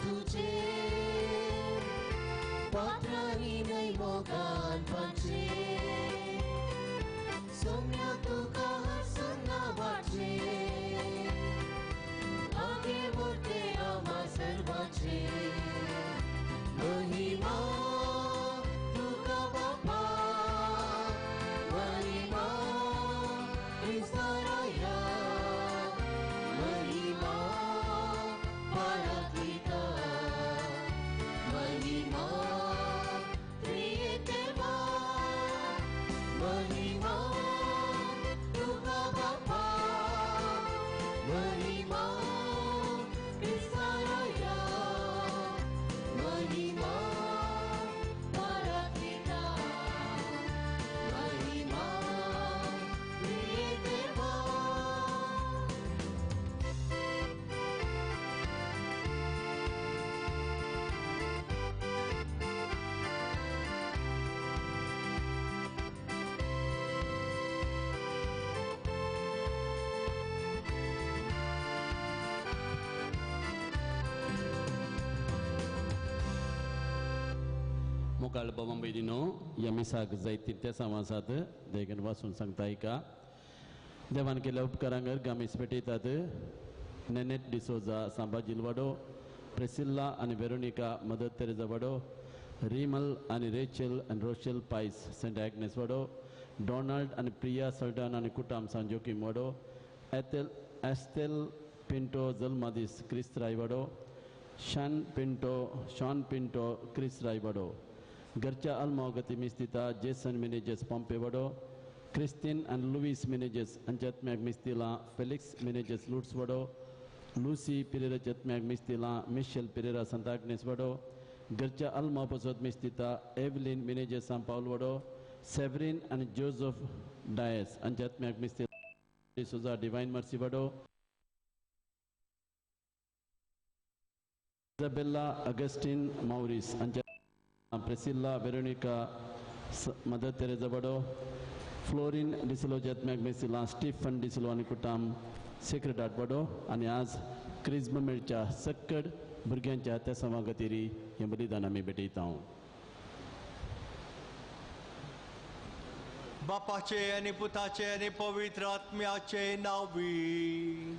तुझे पात्रांनी न्हय मोगान पाचे सोम्या तुका हरसना वाचे आगे मोटे आमा सर्वाचे महिमा तुका बापा महिमा क्रिस्ताराया महिमा पराक्लिता महिमा त्रियेतेवा महिमा तुका बापा महिमा क्रिस्ताराया महिमा पराक्लिता महिमा त्रियेतेवा. मोगाळ बाबा भयणीनो ह्या मिसाक जायतीं तेसांव आसात देखून वाचून सांगता एका देवान केल्ल्या उपकारांक गामीस पेटयतात. नेनेट डिसोजा सांबाजील वाडो, प्रेसिल्ला आनी वेरोनिका मदर तेरेजा वाडो, रिमल आनी रेचल आनी रोशेल पायस सेंट एग्नेस वाडो, डोनाल्ड आनी प्रिया सल्डान आनी कुटाम सान जोकीम वाडो, एथेल एस्तेल पिंटो जल्मादीस क्रिस्त राय वाडो, शान पिंटो शॉन पिंटो क्रिस्त राय वाडो, घरच्या आल्मावगती मिस्तिता जेसन मिनेजस पॉम्पे वाडो, क्रिस्तीन आनी लुईस मिनेजस हांच्या आत्म्याक मिस्तिला फेलिक्स मिनेजस लुट्स वाडो, लुसी पिरेराच्या आत्म्याक मिस्तिला मिशेल पिरेरा सांत आग्नेस वाडो, घरच्या आल्माव पसत मिस्तिता एवलीन मिनेजस सांत पावल वाडो, सेवरीन आनी जोजफ डायस हांच्या आत्म्याक मिस्तिला डिसोजा डिवायन मर्सी वाडो, इजाबेल्ला अगस्टीन मावरीस हांच्या प्रेसिल्ला वेरोनिका मदर तेरेजा वाडो, फ्लोरीन डिसिलो आत्म्याक मिस्तिला स्टीफन डिसिलो आनी कुटाम सेक्रेड हार्ट वाडो आनी आज क्रिज्म मेळच्या सक्कड भुरग्यांच्या त्या सभागतीरी हें बलिदान आमी भेटयता. बापाचे आनी पुताचे आनी पवित्र आत्म्याचे नांवी.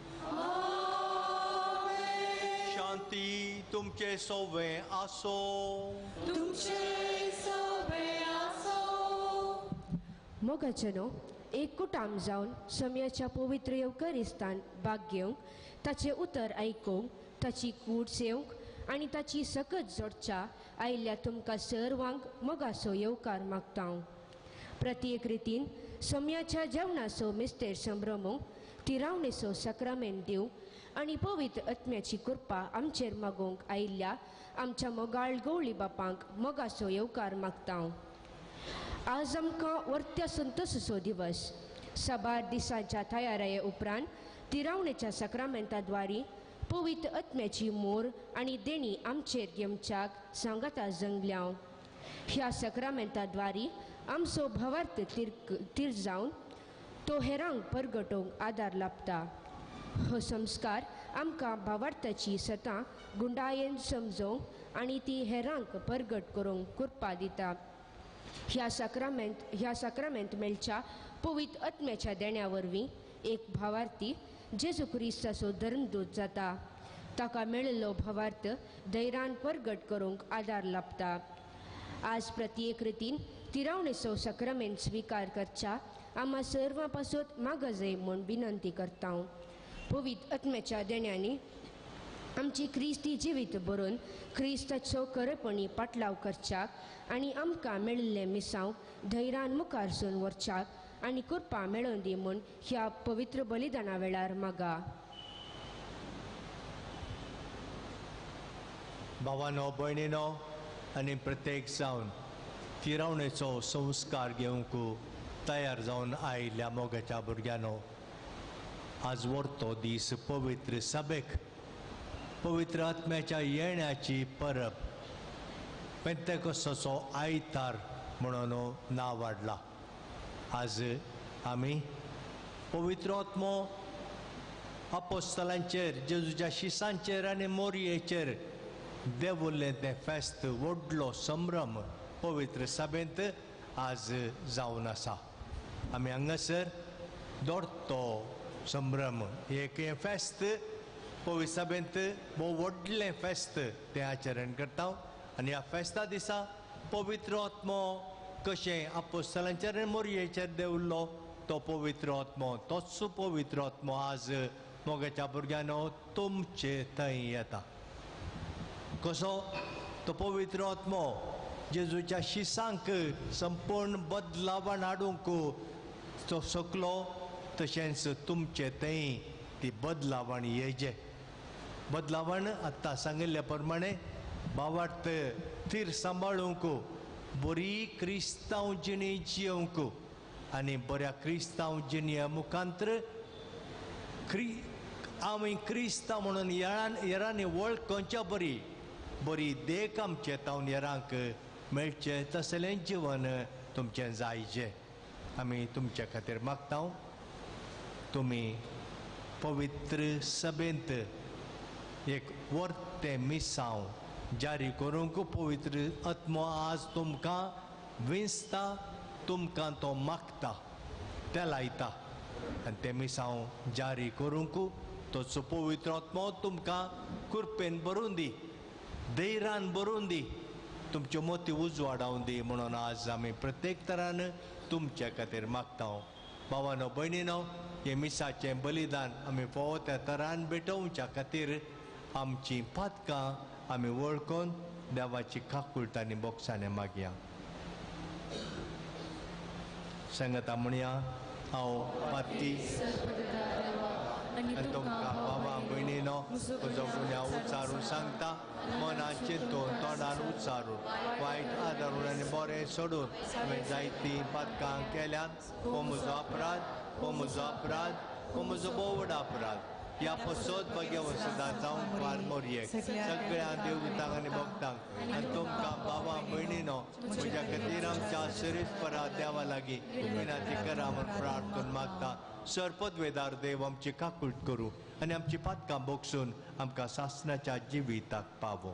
शांती तुमचे सोवे आसो. तुमचे सोवे आसो. मोगाचेनो एक कुटाम जावन समयाच्या पवित्र येवकरिस्तान भाग घेवंक, ताचें उतर आयकूंक, ताची कूड सेवंक आनी ताची सकत जोडच्या आयिल्ल्या तुमकां सर्वांक मोगाचो येवकार मागता. प्रत्येक रितीन समयाच्या जेवणाचो मिस्तेर संभ्रमूंक, तिरावणेचो सक्रामेंत दिवंक आनी पवित्र आत्म्याची कृपा आमचेर मागोवंक आयिल्ल्या आमच्या मोगाळ गवळी बापांक मोगाचो येवकार मागता. आज आमकां वर्त्या संतोसाचो दिवस. साबार दिसांच्या तयाराये उपरांत तिरावणेच्या सक्रामेंताद्वारी पवित्र आत्म्याची मोर आनी देणी आमचेर घेवच्याक सांगाता जंगल्या. ह्या सक्रामेंताद्वारी आमचो भावार्थ तीर जावन तो हेरांक परगटोवंक आदार लाभता. हो संस्कार आमकां भावार्थाची सतां गुंडायेन समजोवंक आनी ती हेरांक परगट करूंक कृपा दिता. ह्या सक्रामेंत मेळच्या पवित्र आत्म्याच्या देण्या वरवीं एक भावार्थी जेजू क्रिस्ताचो धर्मदूत जाता. ताका मेळिल्लो भावार्थ धैर्यान परगट करूंक आदार लाभता. आज प्रत्येक रितीन तिरावणेचो सक्रामेंत स्विकार करच्या आमा सर्वां पासत मागजय म्हूण विनंती करता. पवित्र आत्म्याच्या देण्यांनी आमची क्रिस्ती जिवीत बरोवन क्रिस्ताचो खरेपणी पाटलाव करच्याक आनी आमकां मेळिल्लें मिसांव धैर्यान मुखार सून व्हरच्याक आनी कृपा मेळोवन दी म्हूण ह्या पवित्र बलिदाना वेळार मागा. भावानो भयणीनो आनी प्रत्येक जावन तिरावणेचो संस्कार घेवंक तयार जावन आयिल्ल्या मोगाच्या भुरग्यांनो, आज वर्तो दीस पवित्र सभेक पवित्र आत्म्याच्या येण्याची परब पेंतेकोसाचो आयतार म्हणून नांव वाडला. आज आमी पवित्र आत्मो अपोस्तलांचेर, जेजूच्या शिसांचेर आनी मोरयेचेर देवुल्लें तें फेस्त व्हडलो संभ्रम पवित्र सभेंत आज जावन आसा. आमी हांगासर दोडतो संभ्रम एक हें फेस्त पवित्र सभेंत भोव व्हडलें फेस्त तें आचरण करता आनी ह्या फेस्ता दिसा पवित्र आत्मो कशें आपोस्तलांचेर आनी मोरयेचेर देंवलो तो पवित्र आत्मो तोच पवित्र आत्मो आज मोगाच्या भुरग्यांनो तुमचे थंय येता. कसो तो पवित्र आत्मो जेजूच्या शिसांक संपूर्ण बदलावण हाडूंक तो शकलो तशेंच तुमचे थंय ती बदलावण येजे. बदलावण आत्तां सांगिल्ल्या प्रमाणे भावार्थ थीर सांबाळूंक बरी क्रिस्तांव जिणी जियोवंक आनी बऱ्या क्रिस्तांव जिणये मुखांतर आमी क्रिस्तांव म्हणून येरांनी वळखोवच्या बरी बरी देख आमचे तावन येरांक मेळचें तसलें जिवन तुमचें जायचें. आमी तुमच्या खातीर मागता तुमी पवित्र सभेंत एक वर्तें मिसांव जारी करूंक पवित्र आत्मो आज तुमकां विंचता तुमकां तो मागता ते लायता आनी तें मिसांव जारी करूंक तोच पवित्र आत्मो तुमकां कृपेन भरून दी धैर्यान भरून दी तुमच्यो मोती उजवाडावन दी म्हणून आज आमी प्रत्येक तरान तुमच्या खातीर मागता. भावानो भयणीनो हें मिसाचें बलिदान आमी फावो त्या तरान भेटोवच्या खातीर आमचीं पातकां आमी वळखून देवाची काकुळट आनी बोगसाणें मागया. सांगता म्हणया हांव पाती आनी तुमकां बाबा भयणीनो म्हजो गुन्यांव उच्चारून सांगता मनान चिंतून तोंडान उच्चारून वायट आदारून आनी बरें सोडून हांवें जायतीं पातकां केल्यात. हो म्हजो अपराध हो म्हजो अपराध हो म्हजो भोव व्हड अपराध. ह्या पसत भाग्यवंत सदां जावंक फार मोरयेक सगळ्या देवतांक आनी भक्तांक आनी तुमकां बाबा भयणीनो म्हज्या खातीर आमच्या सरीसपरा देवा लागीं विनंती करा म्हूण प्रार्थना मागता. सरपदवेदार देव आमची काकूट करूं आनी आमची पातकां बोगसून आमकां सासणाच्या जिविताक पावो.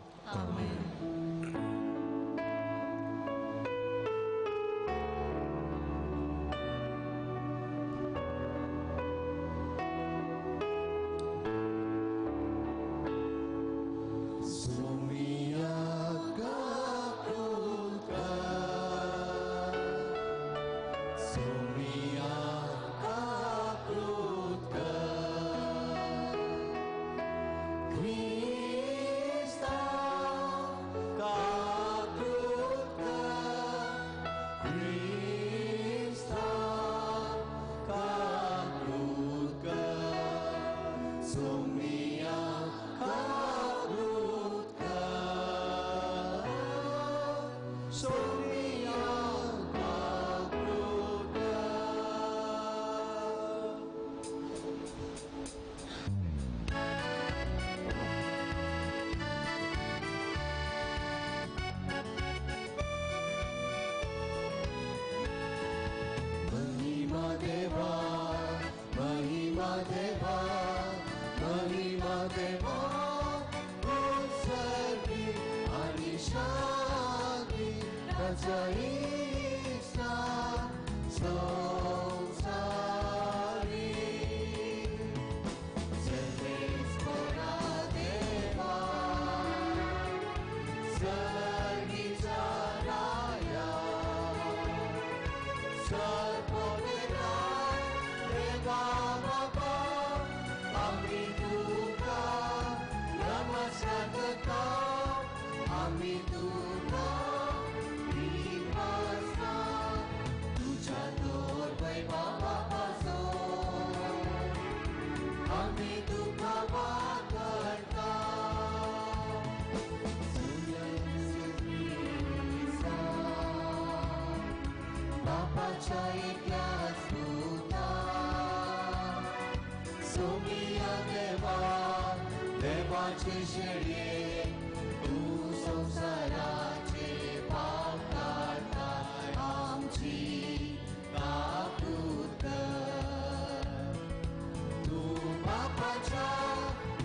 तू बापाच्या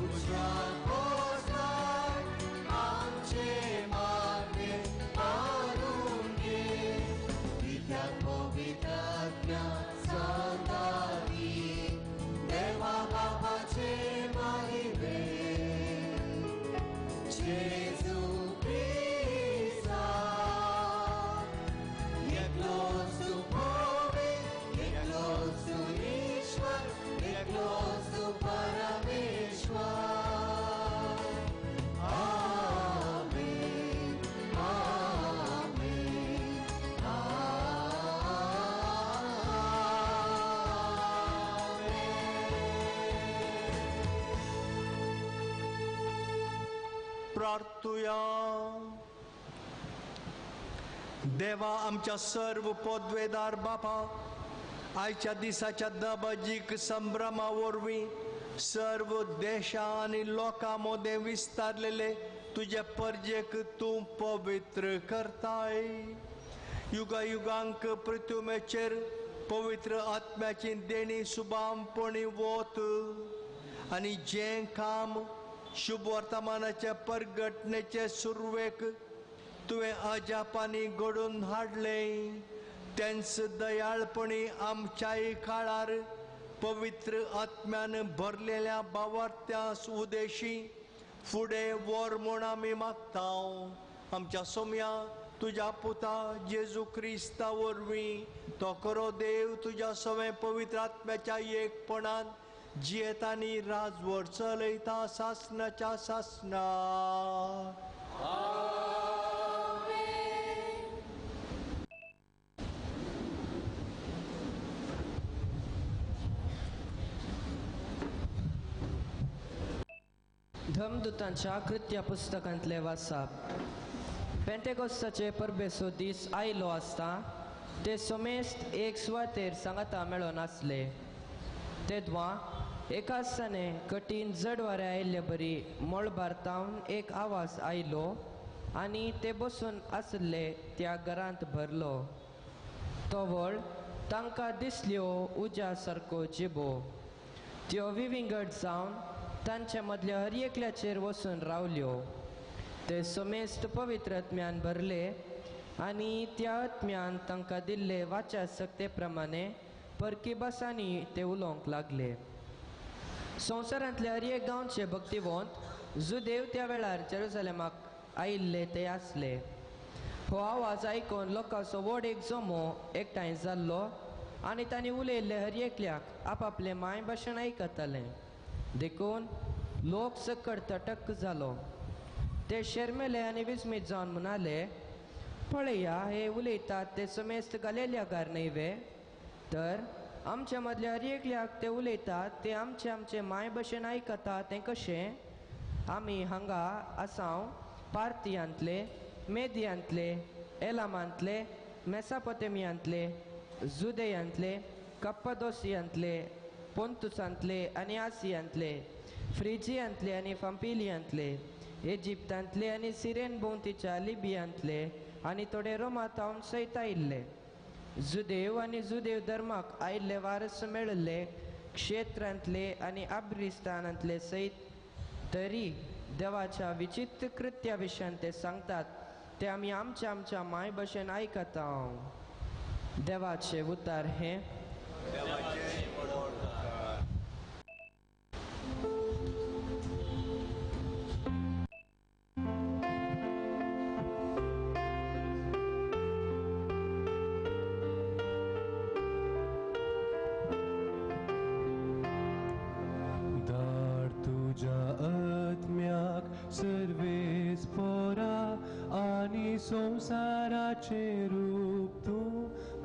उजव्या पोसलाय आमची प्रार्थुया. देवा आमच्या सर्व पदवेदार बापा, आयच्या दिसाच्या दबाजीक संभ्रमा वरवीं सर्व देशां आनी लोकां मदें विस्तारलेले तुजे परजेक तूं पवित्र करताय. युगा युगांक पृथ्वीचेर पवित्र आत्म्याची देणी सुबामपणी वत आनी जें काम शुभ वर्तमानाचे परगटणेचे सुरवेक तुवें अजापांनी घडोवन हाडलें तेंच दयाळपणी आमच्याय काळार पवित्र आत्म्यान भरलेल्या भावार्थ्या उदेशी फुडें व्हर म्हूण आमी मागता. आमच्या सोम्या तुज्या पुता जेजू क्रिस्ता वरवीं तो खरो देव तुज्या सवें पवित्र आत्म्याच्या एकपणान जियेता आनी राजवट चलयता सासनाच्या सासना. धमदूतांच्या कृत्या पुस्तकांतले वासाप. पेंटेकोस्ताचे परबेचो दीस आयलो आसता ते समेस्त एक सुवातेर सांगाता मेळोन आसले. तेदवा एका आसताने कठीण जड वारें आयिल्ले बरी मळबार तावन एक आवाज आयलो आनी ते बसून आसले त्या घरांत भरलो. तो व्हड तांकां दिसल्यो उज्या सारको जिबो. त्यो विविंगड जावन तांच्या मदल्या हर एकल्याचेर वचून रावल्यो. ते समेस्त पवित्र आत्म्यान भरले आनी त्या आत्म्यान तांकां दिल्ले वाचा सक्ते प्रमाणे परकी भासांनी ते उलोवंक लागले. संवसारांतले हर एक गांवचे भक्तिवंत जुदेव त्या वेळार जेरुसलेमाक आयिल्ले ते आसले. हो आवाज आयकून लोकांचो व्हड एक जमो एकठांय जाल्लो आनी तांणी उलयल्ले हर एकल्याक आपआपले मायभाशण आयकताले. देखून लोक सकट तटक जालो. ते शर्मेले आनी विस्मीत जावन म्हणाले, पळया हे उलयतात ते समेस्त गालेल्यागार न्हय वे? तर आमच्या मदल्या हर एकल्याक ते उलयतात ते आमचे आमचे मायभाशेन आयकता तें कशें? आमी हांगा आसाव पार्थियांतले, मेदियांतले, एलामांतले, मेसापोतेमियांतले, जुदेयांतले, कप्पादोसियांतले, पोंतुसांतले आनी आसियांतले, फ्रिजियांतले आनी फांपिलियांतले, इजिप्तांतले आनी सिरेन भोंवतीच्या लिबियांतले आनी थोडे रोमातावन सयत आयिल्ले. जुदेव आनी जुदेव धर्माक आयिल्ले वारस मेळिल्ले क्षेत्रांतले आनी आब्रिस्तानांतले सयत तरी देवाच्या विचित्र कृत्या विशयान ते सांगतात ते आमी आमच्या आमच्या मायभाशेन आयकता. देवाचे उतार हे. सर्वेस पोरा आनी संवसाराचें रूप तूं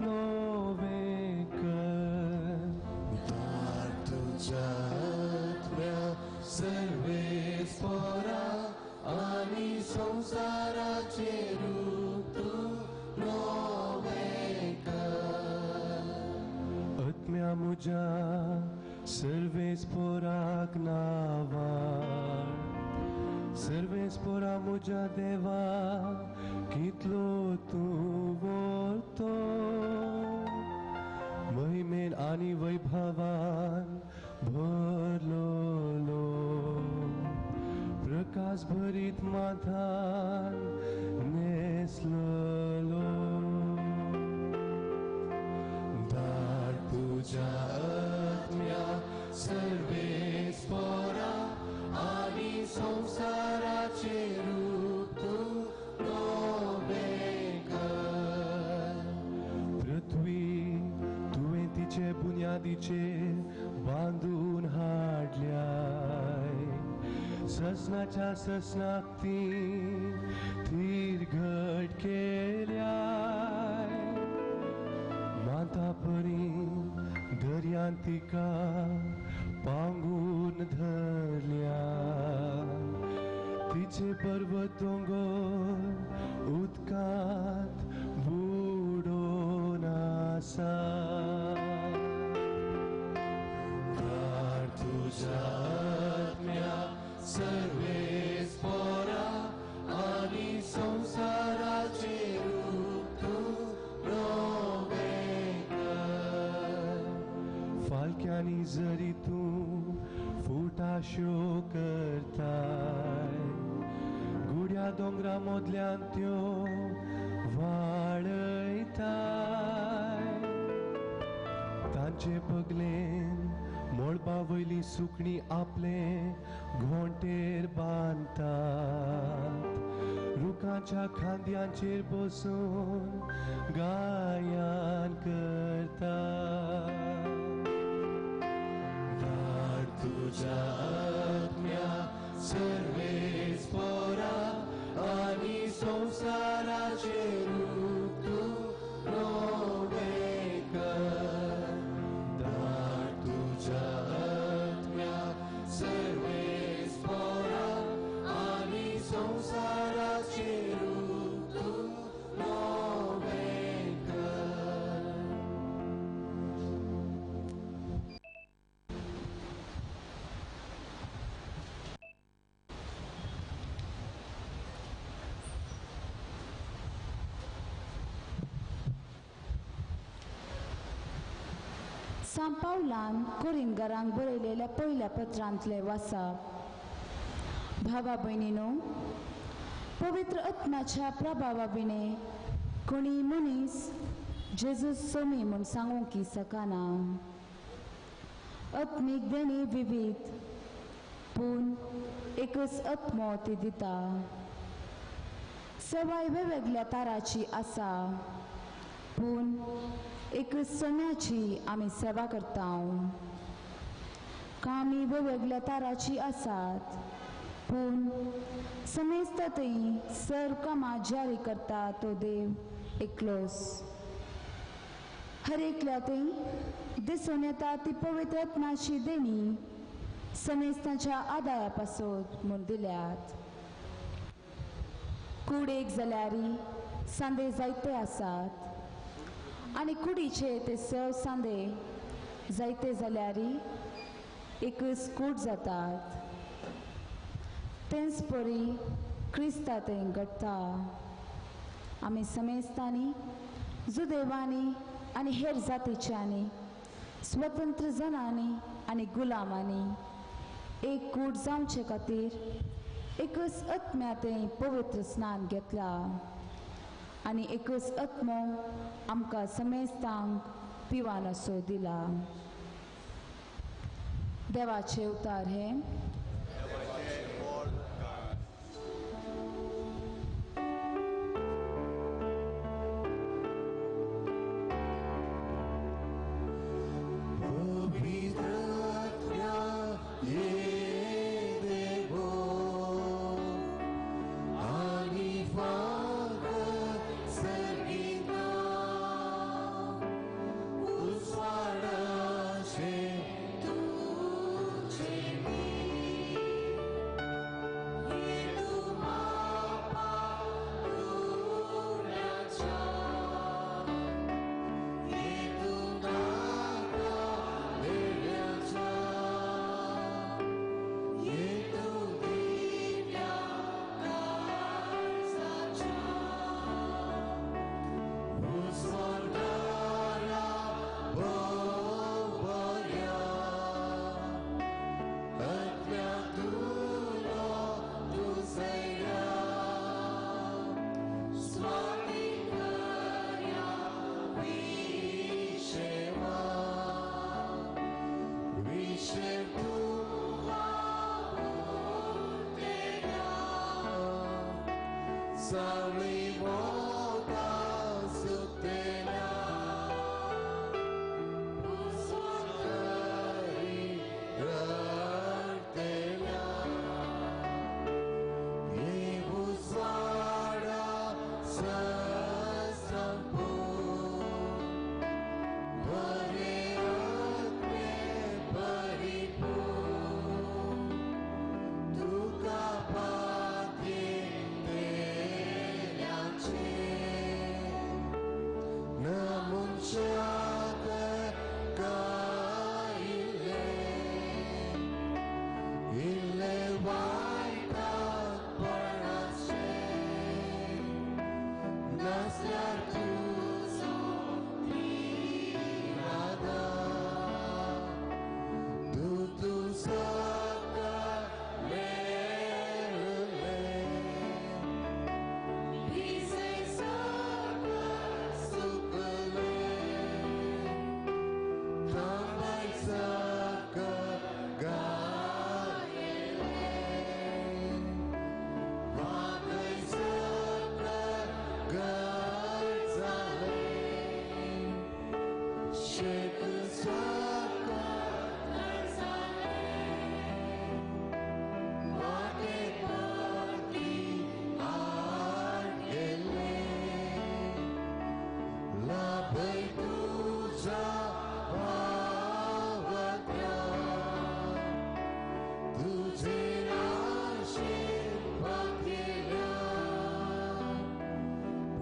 नवें कर. धाड तुज्या आत्म्याक सर्वेस पोरा आनी संवसाराचें रूप तूं नवें कर. आत्म्या म्हज्या सर्वेस पोराक नांवार, सर्वेस पोरा म्हज्या देवा कितलो तूं व्हरतो. महिमेन आनी वैभवान भरलोलो, प्रकाश भरीत माथान न्हेसलोलो. धाड तुज्या आत्म्याक सर्वेस पोरा आनी संवसाराचें रूप तूं नवें कर. पृथ्वी तुवें तिचे बुन्यादीचेर बांदून हाडल्याय, ससनाच्या ससनाक ती थीर घट केल्याय. माता परी दर्यांत तिका पांगून धरल्या, तिच्या तिचे पर्वत दोंगर उदकांत बुडोवन आसा. धाड तुज्या आत्म्या सर्वेस पोरा आनी संवसाराचेर तूं नवें कर. फालक्यांनी जरी तूं फुटाश्यो करताय, गुड्या दोंगरा मदल्यान त्यो वाळयताय. तांचे बगलेन मळबा वयली सुकणीं आपले घोंटेर बांदतात, रुखांच्या खांद्यांचेर बसून गायन करतात. धाड तुज्या आत्म्या सर्वेस पोरा आनी संवसाराचेर तूं नवें कर. धाड तुज्या आत्म्या सर्वेस पोरा आनी संवसाराचेर तूं नवें कर. सांत पावलान कोरिंगारांक बरयलेल्या पयल्या पत्रांतले वाचप. भावा भयणीनो, पवित्र आत्म्याच्या प्रभावा विणे कोणी मनीस जेजूस सोमी म्हूण सांगूंक शकना. आत्मीक देणी विविध, पूण एकच आत्मो ती दिता. सेवाय वेगवेगळ्या ताराची आसा, पूण एकच सोम्याची आमी सेवा करता. कामी वेगवेगळ्या ताराची आसात, पूण समेस्त थंय सर्व कामां जारी करता तो देव एकलोच. हर एकल्या थंय दिसून येता ती पवित्र आत्म्याची देणी समेस्तांच्या आदाया पासत म्हूण दिल्यात. कूड एक जाल्यार सांदे जायते आसात आनी कुडीचे ते सव सांदे जायते जाल्यार एकच कूड जातात. तेंच परी क्रिस्ता थंय घडटा. आमी समेस्तांनी, जुदेवांनी आनी हेर जातीच्यांनी, स्वतंत्र जणांनी आनी गुलामांनी एक कूड जावचे खातीर एकच आत्म्या थंय पवित्र स्नान घेतला आनी एकच आत्मो आमकां समेस्तांक पिवान असो दिला. देवाचे उतार हे. Tuka pati नासल्यार तुजो इरादा तूं साका मेळले भिजय साका सुकले थांबाय साका गायले वागय साका घर जाले शेक साका घर जाले वाटे पडती आड गेले लाभय तुझा भावत्या तुझे राशे भाग्यल्या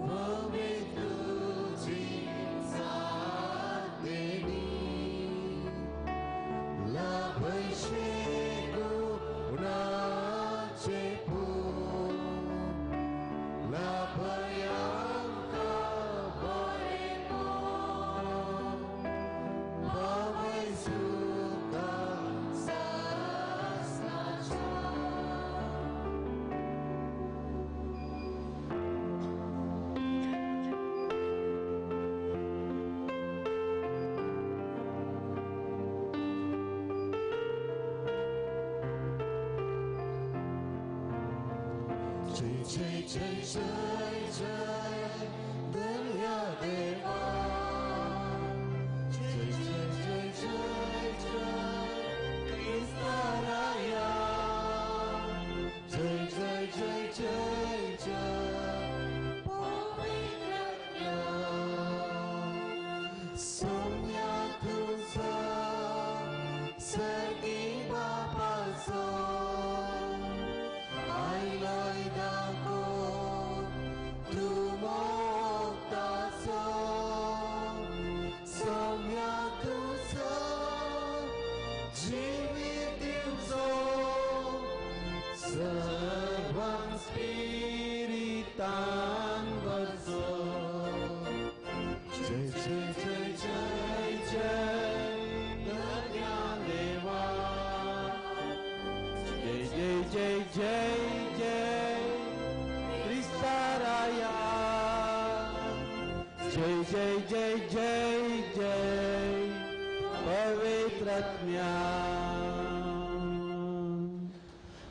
भवे तुझी साथ देणी लाभय गुणाचे पूर लाभय आमकां बरेपण भवय सुखा सासणाच्या. जय जय जय जय जय दर्या देवा जय जय जय जय जय क्रिस्ताराया जय जय जय जय जय पवित्रज्ञा सोम्या तुझा सर्गी बापाचो आयलोय दाखो तूं मोगतासो सौम्या तुजो जिवीत दिवचो सर्वांक स्पिरितान भरचो. जय जय जय जय जय दर्या देवा जय जय जय जय जय क्रिस्ताराया जय जय जय जय जय पवित्रात्म्या.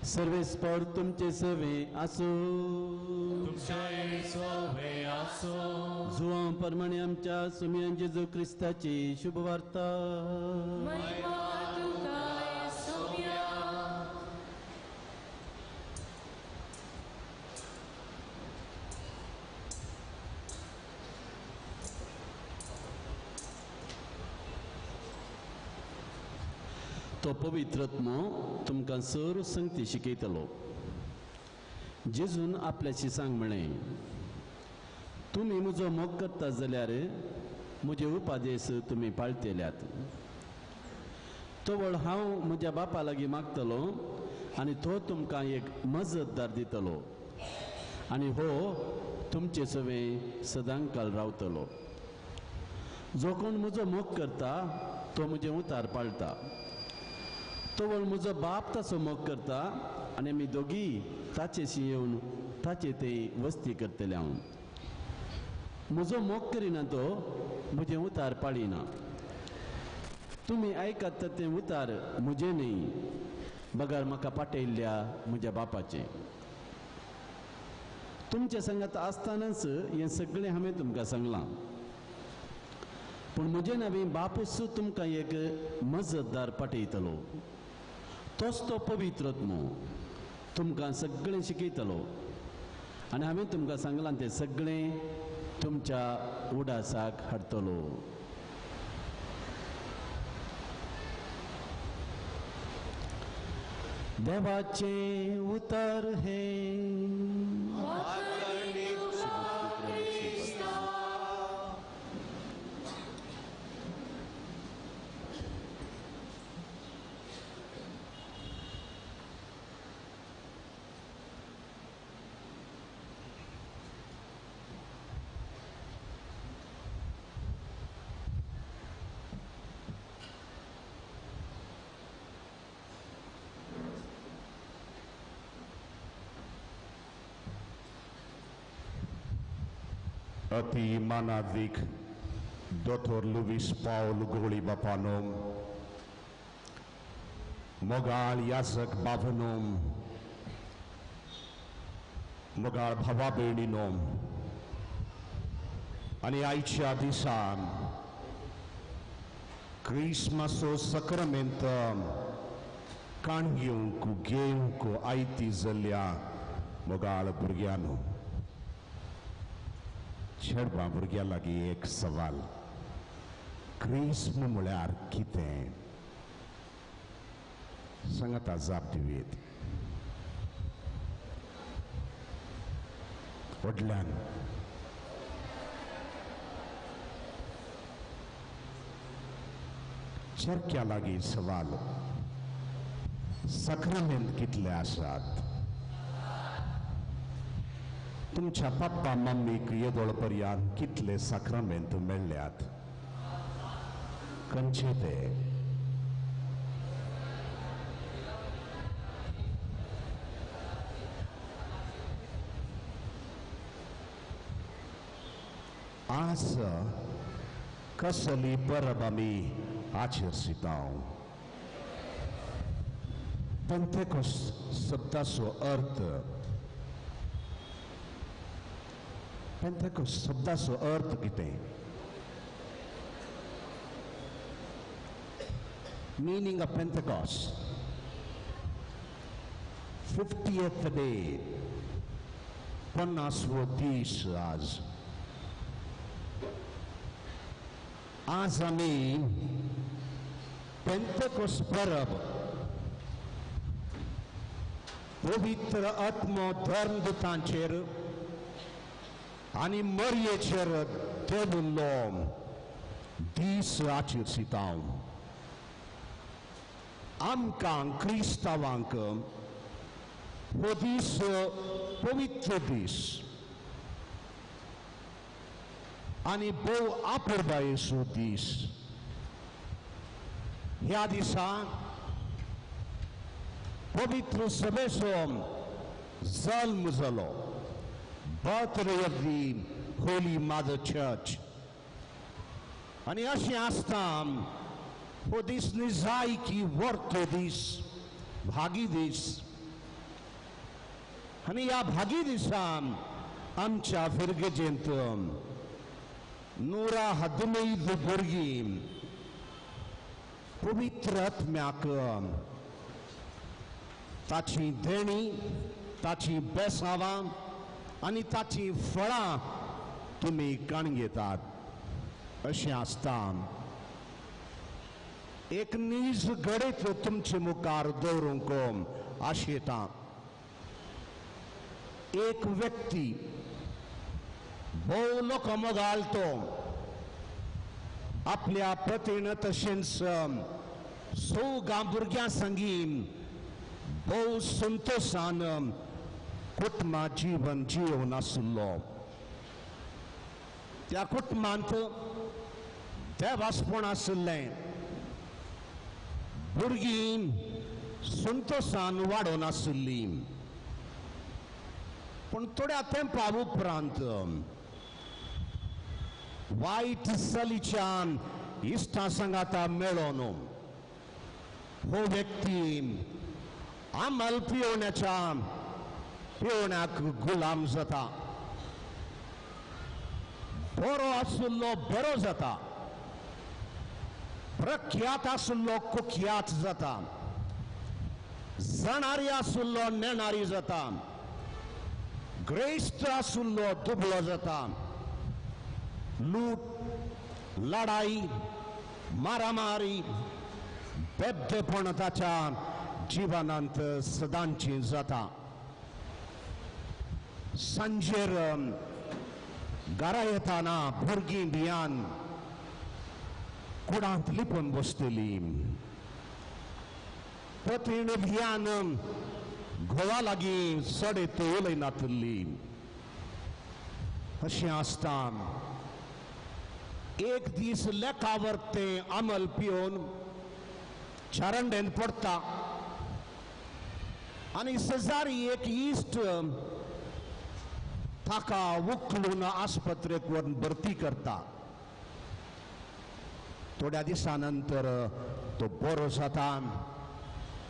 सर्वेस्पर तुमचे सवे आसूं. तुमचे सवे आसो. जुवां प्रमाणे आमच्या सुमयान जेजू क्रिस्ताची शुभवार्ता. महिमा तुका सोम्या. तो पवित्रत्मो तुमकां सर संगती शिकयतलो. जेजून आपल्याशी सांग म्हळें, तुमी म्हजो मोग करता जाल्यार म्हजे उपादेश तुमी पाळतेल्यात. तवळ हांव म्हज्या बापा लागीं मागतलो आनी तो तुमकां एक मजतदार दितलो आनी हो तुमचे सवें सदांकाल रावतलो. जो कोण म्हजो मोग करता तो म्हजें उतार पाळटा. तवळ म्हजो बाप ताचो मोग करता आनी आमी दोगी ताचेशी येवन ताचे ते वस्ती करतले. हांव म्हजो मोग करिना तो म्हजें उतार पाळिना. तुमी आयकता तें उतार म्हजें न्ही, बगर म्हाका पाटयल्ल्या म्हज्या बापाचें. तुमच्या संगात आसतनाच हें सगळें हांवें तुमकां सांगलां, पूण म्हजें नवी बापूस तुमकां एक मजतदार पाटयतलो. तोच तो पवित्रत्मो तुमकां सगळें शिकयतलो आनी हांवें तुमकां सांगलां तें सगळें तुमच्या उडासाक हाडटलो. देवाचें उतर हें. अति मानादीक दोतोर लुवीस पावल गोळी बापानो, मोगाळ याजक बाबनो, मोगाळ भावा भयणीनो, आनी आयच्या दिसा क्रिसमसो सक्रामेंत काण घेवंक घेवंक आयती जाल्ल्या मोगाळ भुरग्यांनो, चेडवां भुरग्यां लागीं एक सवाल, क्रिस्म म्हळ्यार कितें? सांगात जाप दिवयेत व्हडल्यान. चरक्या लागीं सवाल, सक्रामेंत कितले आसात? तुमच्या पप्पा मम्मीक येदोळ पर्यंत कितले साक्रामेंत मेळ्ळ्यात? खंयचे ते? आज कसली परब आमी आचरसिता? पेंतेकोस्त शब्दाचो अर्थ, पेंतेकोस्त शब्दाचो अर्थ कितें? Meaning of Pentecost, 50th day, 50वो दीस. आज आज आमी पेंतेकोस्त परब पवित्र आत्मो धर्मदूतांचेर आनी मरयेचेर देवल्लो दीस आचरसिता. आमकां क्रिस्तांवांक हो दीस पवित्र दीस आनी भोव आपुरबायेचो दीस. ह्या दिसा पवित्र सभेचो जल्म जालो, birthday of the Holy Mother Church. आनी अशें आसता हो दीस निजायकी वर्तो दीस, भागी दीस. आनी ह्या भागी दिसा आमच्या फिरगजेंत 115 भुरगीं पवित्र आत्म्याक ताची देणी, ताची बेसावां आनी ताची फळां तुमी काणयेतात. अशें आसता एक नीज घडीत तुमचे मुखार दवरूंक आशेता. एक व्यक्ती भोव लोक मोगाळ तो आपल्या पतीन तशेंच सौगां भुरग्यां संगी भोव संतोशान कुटुंबा जीवन जिवन आशिल्लो. त्या कुटुंबांत देवासपण आशिल्लें, भुरगीं संतोशान वाडोवन आशिल्लीं. पूण थोड्या तेंपा उपरांत वायट चलीच्या इश्टा सांगाता मेळोन हो व्यक्ती आमल पिवण्याच्या पिवण्याक गुलाम जाता. बरो आशिल्लो बरो जाता, प्रख्यात आशिल्लो कुख्यात जाता, जाणारी आशिल्लो नेणारी जाता, ग्रेस्त आशिल्लो दुबळो जाता. लूट, लढाई, मारामारी, बेबदेपण ताच्या जिवनांत सदांची जाता. सांजेर घरा येताना भुरगीं भियान कुडांत लिपून बसतली. पतीण भियान घोवा लागीं सडेत उलयनातली. अशें आसता एक दीस लेखावर तें अमल पिवन चारंडेन पडटा आनी शेजारी एक इश्ट ताका उखलून आस्पत्रेक व्हरून भरती करता. थोड्या दिसां नंतर तो बरो जाता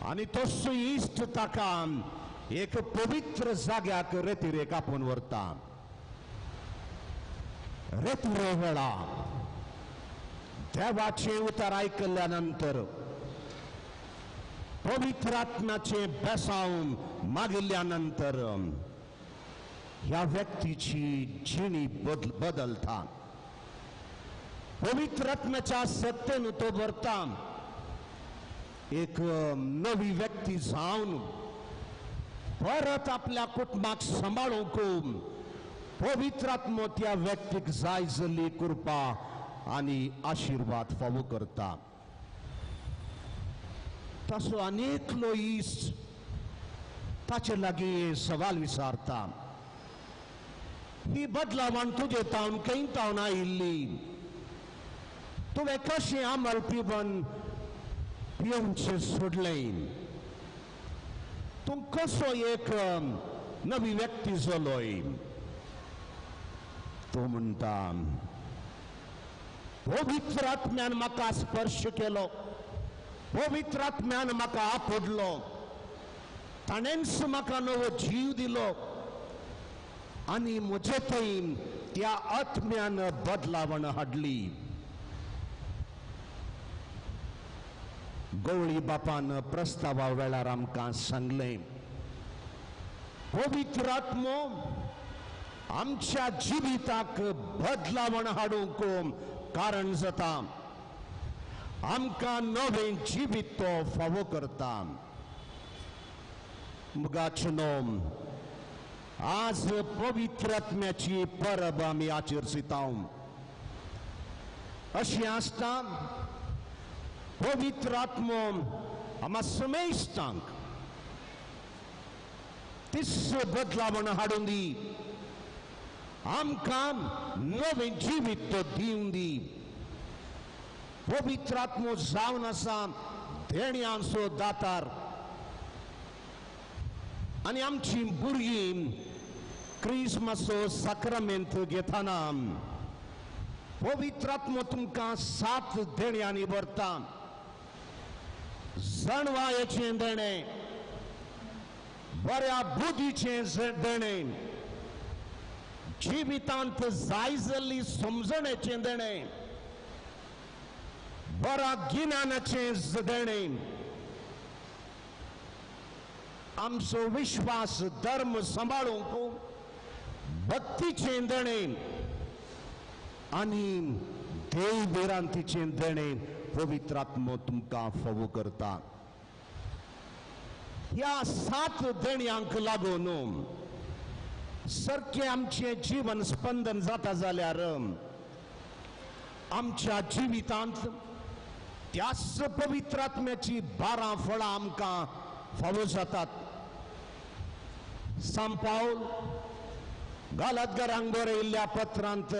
आनी तोच इश्ट ताका एक पवित्र जाग्याक रेतिरेक आपोवन व्हरता. रेतिरे वेळा देवाचें उतर आयकल्या नंतर पवित्र आत्म्याचें बेसांव मागिल्ल्या नंतर ह्या व्यक्तीची जिणी बदलता. पवित्र आत्म्याच्या सत्तेन तो भरता, एक नवी व्यक्ती जावन परत आपल्या कुटुंबाक सांबाळूंक पवित्र आत्मो त्या व्यक्तीक जाय जाल्ली कृपा आनी आशिर्वाद फावो करता. तसो अनेकलो इश्ट ताचे लागीं सवाल विचारता, ही बदलावण तुजे तावन खंय तावन आयिल्ली? तुवें कशें आमल पिवन पिवचें सोडलें? तूं कसो एक नवी व्यक्ती जालोय? तो म्हणटा, पवित्र आत्म्यान म्हाका स्पर्श केलो, पवित्र आत्म्यान म्हाका आपडलो, ताणेंच म्हाका नवो जीव दिलो आनी म्हजे थंय त्या आत्म्यान बदलावण हाडली. गवळी बापान प्रस्तावा वेळार आमकां सांगलें, पवित्र आत्मो आमच्या जिविताक बदलावण हाडूंक कारण जाता, आमकां नवें जिवीत तो फावो करता. मुगाचनो आज पवित्र आत्म्याची परब आमी आचरसिता. अशी आसता पवित्र आत्मो आमा समेस्तांक तीस बदलावण हाडून दी, आमकां नवें जिवीत तो दिवन दी. पवित्र आत्मो जावन आसा देण्यांचो दातार आनी आमची भुरगीं क्रिस्मसो साक्रामेंत घेतना पवित्र आत्मो तुमकां 7 देण्यांनी भरता. जाणवायेचें देणें, बऱ्या बुद्धीचें देणें, जिवितांत जाय जाल्ली समजणेचें देणें, बऱ्या गिन्यानाचें देणें, आमचो विश्वास धर्म सांबाळूंक भक्तीचें देणें आनी देव भिरांतीचें देणें पवित्र आत्मो तुमकां फावो करता. ह्या 7 देण्यांक लागून सारकें आमचें जिवन स्पंदन जाता जाल्यार आमच्या जिवितांत त्याच पवित्र आत्म्याची 12 फळां आमकां फावो जातात. सांत पावल गालातगरांक बरयिल्ल्या पत्रांत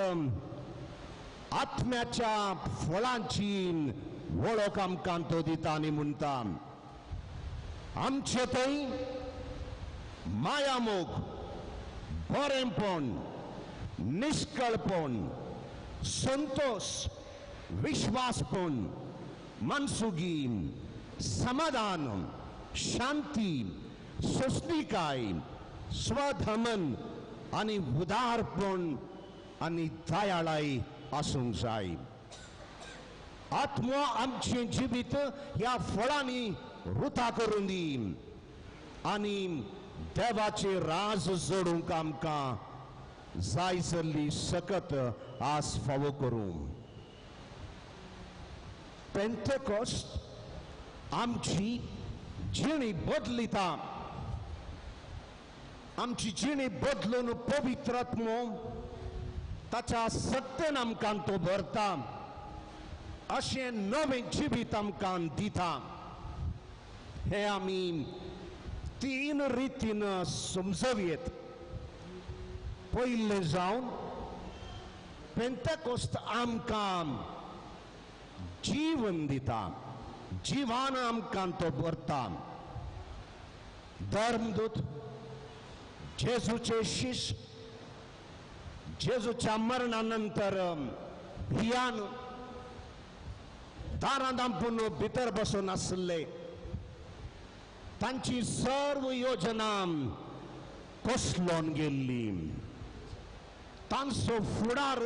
आत्म्याच्या फळांची वळख आमकां तो दिता आनी म्हणटा, आमचे थंय मायामोग, बरेंपण, निश्कळपण, संतोष, विश्वासपण, मनसुगी, समाधान, शांती, सोंसणीकाय, स्वधमन आनी उदारपण आनी दयाळाय आसूंक जाय. आत्मो आमचें जिवीत ह्या फळांनी रुता करून दी आनी देवाचे राज जोडूंक आमकां जाय जाल्ली सकत आज फावो करूं. पेंतेकोस्ट आमची जिणी बदलिता, आमची जिणी बदलून पवित्र आत्मो ताच्या सत्तेन आमकां तो भरता, अशें नवें जिवीत आमकां दिता. हे आमी 3 रितीन समजवयेत. पयलें जावन पेंतेकोस्त आमकां जीवन दिता, जिवान आमकां तो भरता. धर्मदूत जेजूचे शिष्य जेजूच्या मरणा नंतर भियान दारां दांपून भितर बसून आसले. तांची सर्व योजना कोसलोन गेल्ली. तांचो फुडार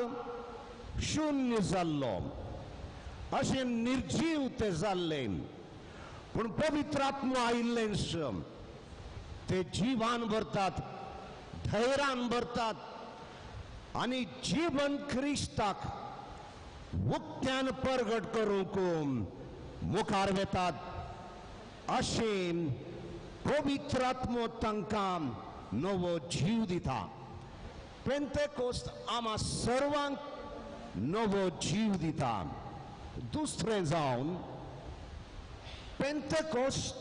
शून्य जाल्लो, अशें निर्जीव ते जाल्ले. पूण पवित्र आत्मो आयिल्लेंच ते जिवान भरतात, धैर्यान भरतात आनी जीवन क्रिस्ताक उक्त्यान परगट करूंक मुखार वेतात. अशें पवित्र आत्मो तांकां नवो जीव दिता. पेंतेकोस्त आमा सर्वांक नवो जीव दिता. दुसरें जावन पेंतेकोस्त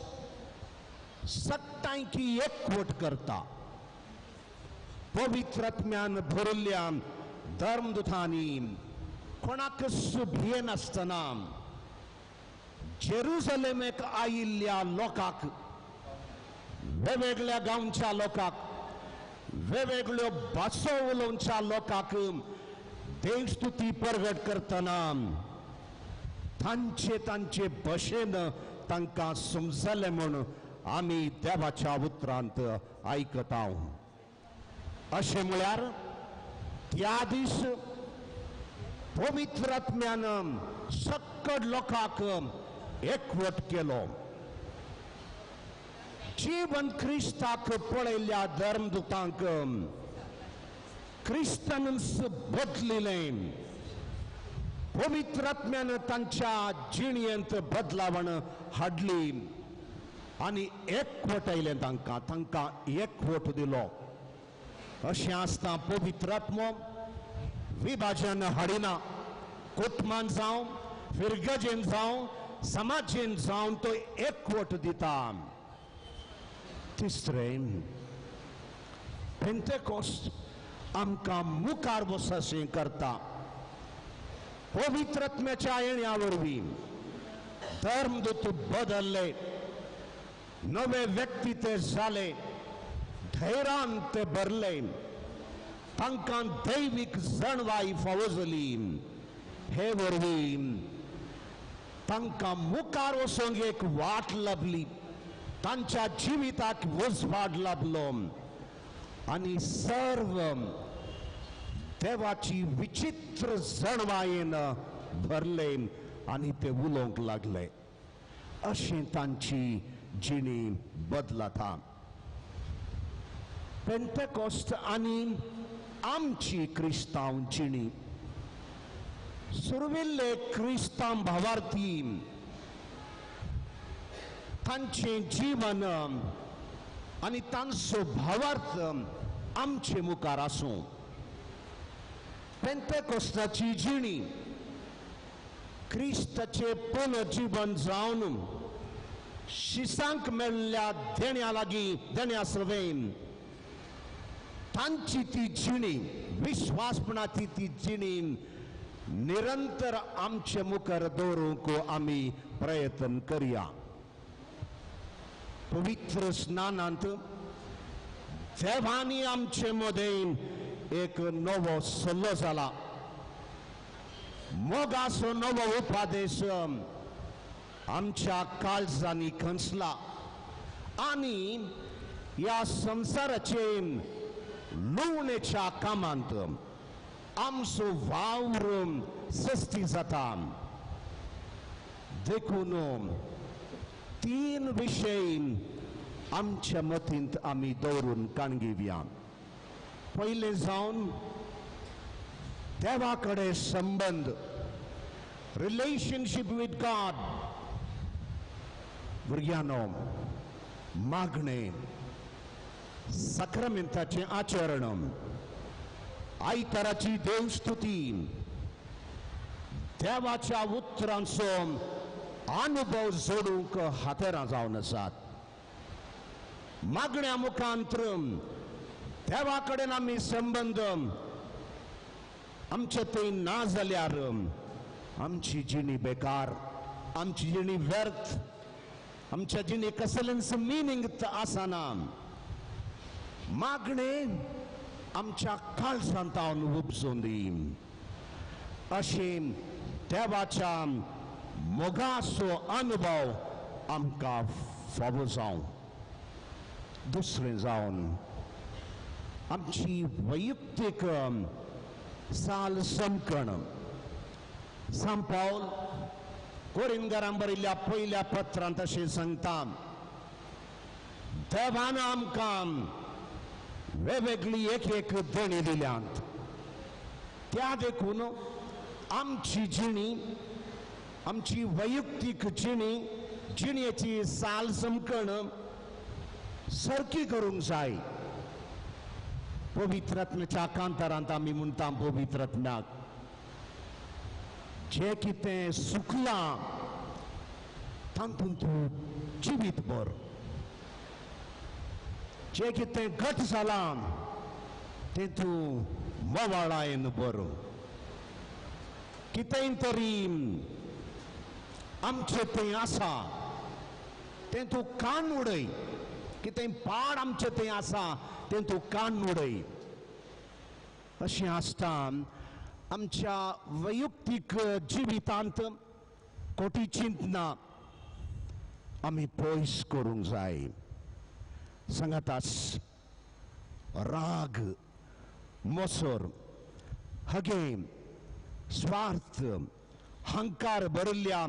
सत्तांकी एकवट करता. पवित्र आत्म्यान भरिल्ल्या धर्मदूतांनी कोणाकच भियेनासतना जेरुजलेमेक आयिल्ल्या लोकांक, वेगवेगळ्या गांवच्या लोकांक, वेगवेगळ्यो भासो उलोवच्या लोकांक देवस्तुती परगट करतना तांचे तांचे भशेन तांकां समजलें म्हूण आमी देवाच्या उतरांत आयकता. अशें म्हळ्यार त्या दीस पवित्र आत्म्यान सक्कड लोकांक एकवट केलो. जीवन क्रिस्ताक पळयल्ल्या धर्मदूतांक क्रिस्तानच बदलिलें. पवित्र आत्म्यान तांच्या जिणेंत बदलावण हाडली आनी एकवट आयलें तांकां, तांकां एकवट दिलो. अशें आसता पवित्र आत्मो विभाजन हाडिना. कुटुंबान जावं, फिरगजेन जावं, समाजेन जावन तो एकवट दिता. तिसरें, पेंतेकोस्त आमकां मुखार वचशें करता. पवित्र आत्म्याच्या येण्या वरवीं धर्मदूत बदलले, नवे व्यक्ती ते जाले, धैर्यान ते भरले, तांकां दैवीक जाणवाय फावो जाली. हे वरवीं तांकां मुखार वचूंक एक वाट लाभली, तांच्या जिविताक उजवाड लाभलो आनी सर्व देवाची विचित्र जाणवायेन भरले आनी ते उलोवंक लागले. अशें तांची जिणी बदलता. पेंतेकोस्त आनी आमची क्रिस्तांव जिणी. सुरविल्ले क्रिस्तांव भावार्थी तांचें जीवन आनी तांचो भावार्थ आमचे मुखार आसूं. पेंतेकोस्ताची जिणी क्रिस्ताचें पुनर्जीवन जावन शिसांक मेळ्ळ्या देण्या लागीं, देण्या सवेन तांची ती जिणी, विश्वासपणाची ती जिणी निरंतर आमचे मुखार दवरूंक आमी प्रयत्न करया. पवित्र स्नानांत देवांनी आमचे मदें एक नवो सल्लो जाला, मोगाचो नवो उपदेश आमच्या काळजांनी खंचला आनी ह्या संवसाराचे लुवणेच्या कामांत आमचो वावर सस्ती जाता. देखून तीन विशय आमच्या मतींत आमी दवरून काणगिवया. पयलें जावन देवा कडेन संबंद, रिलेशनशीप विथ गॉड. भुरग्यांनो, मागणें, साक्रामेंताचें आचरण, आयताराची देवस्तुती, देवाच्या उतरांचो अनुभव जोडूंक हातेरां जावन आसात. मागण्या मुखांतर देवा कडेन आमी संबंद आमचे थंय ना जाल्यार आमची जिणी बेकार, आमची जिणी व्यर्थ, आमच्या जिणे कसलेंच मिनींग आसना. मागणें आमच्या काळजांत उपजून दी. अशें देवाच्या मोगाचो अनुभव आमकां फावो जावं. दुसरें जावन आमची वैयक्तीक साल समकण सांत पावल कोरिंदरां बरयल्ल्या पयल्या पत्रांत अशें सांगता, देवान आमकां वेगवेगळी एक एक देणी दिल्यात, त्या देखून आमची जिणी, आमची वैयक्तीक जिणी, जिणेची साल समकण सारकी करूंक जाय. पवित्र आत्म्याच्या कांतारांत आमी म्हणटा पवित्र आत्म्याक जें कितें सुकलां तातूंत तूं जिवीत भर, जें कितें घट जालां तें तूं मोवाळायेन भर. कितेंय तरी आमचें तें आसा तें तूं कान उडय, कितें पाड आमचें तें आसा तें तूं कान उडय. अशें आसता आमच्या वैयक्तीक जिवितांत कोटी चिंतना आमी पयस करूंक जाय. सांगातास राग, मोसर, हगे, स्वार्थ, हंकार भरिल्ल्या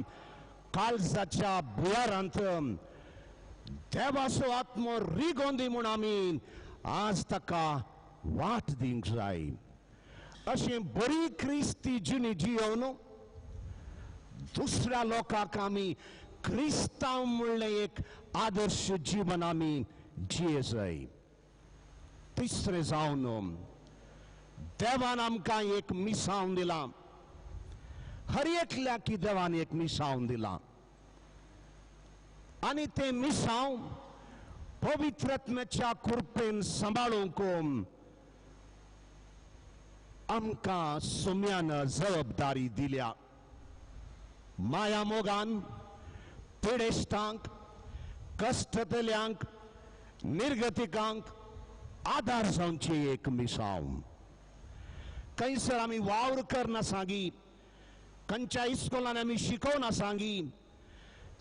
काळजाच्या भुयारांत देवाचो आत्मो रिगोवन दी म्हूण आमी आज ताका वाट दिवंक जाय. अशें बरी क्रिस्ती जिणी जियोवन दुसऱ्या लोकांक आमी क्रिस्तांव म्हणलें एक आदर्श जीवन आमी जिये जाय. तिसरें जावन देवान आमकां एक मिसांव दिलां, हर एकल्याक देवान एक मिसांव दिलां आनी तें मिसांव पवित्र आत्म्याच्या कृपेन सांबाळूंक आमकां सोम्यान जबाबदारी दिल्या. माया मोगान पिडेस्तांक, कश्टतल्यांक, निर्गतिकांक आदार जावचें एक मिसांव. खंयसर आमी वावर करना सांगी, खंयच्या इस्कोलान आमी शिकोवना सांगी,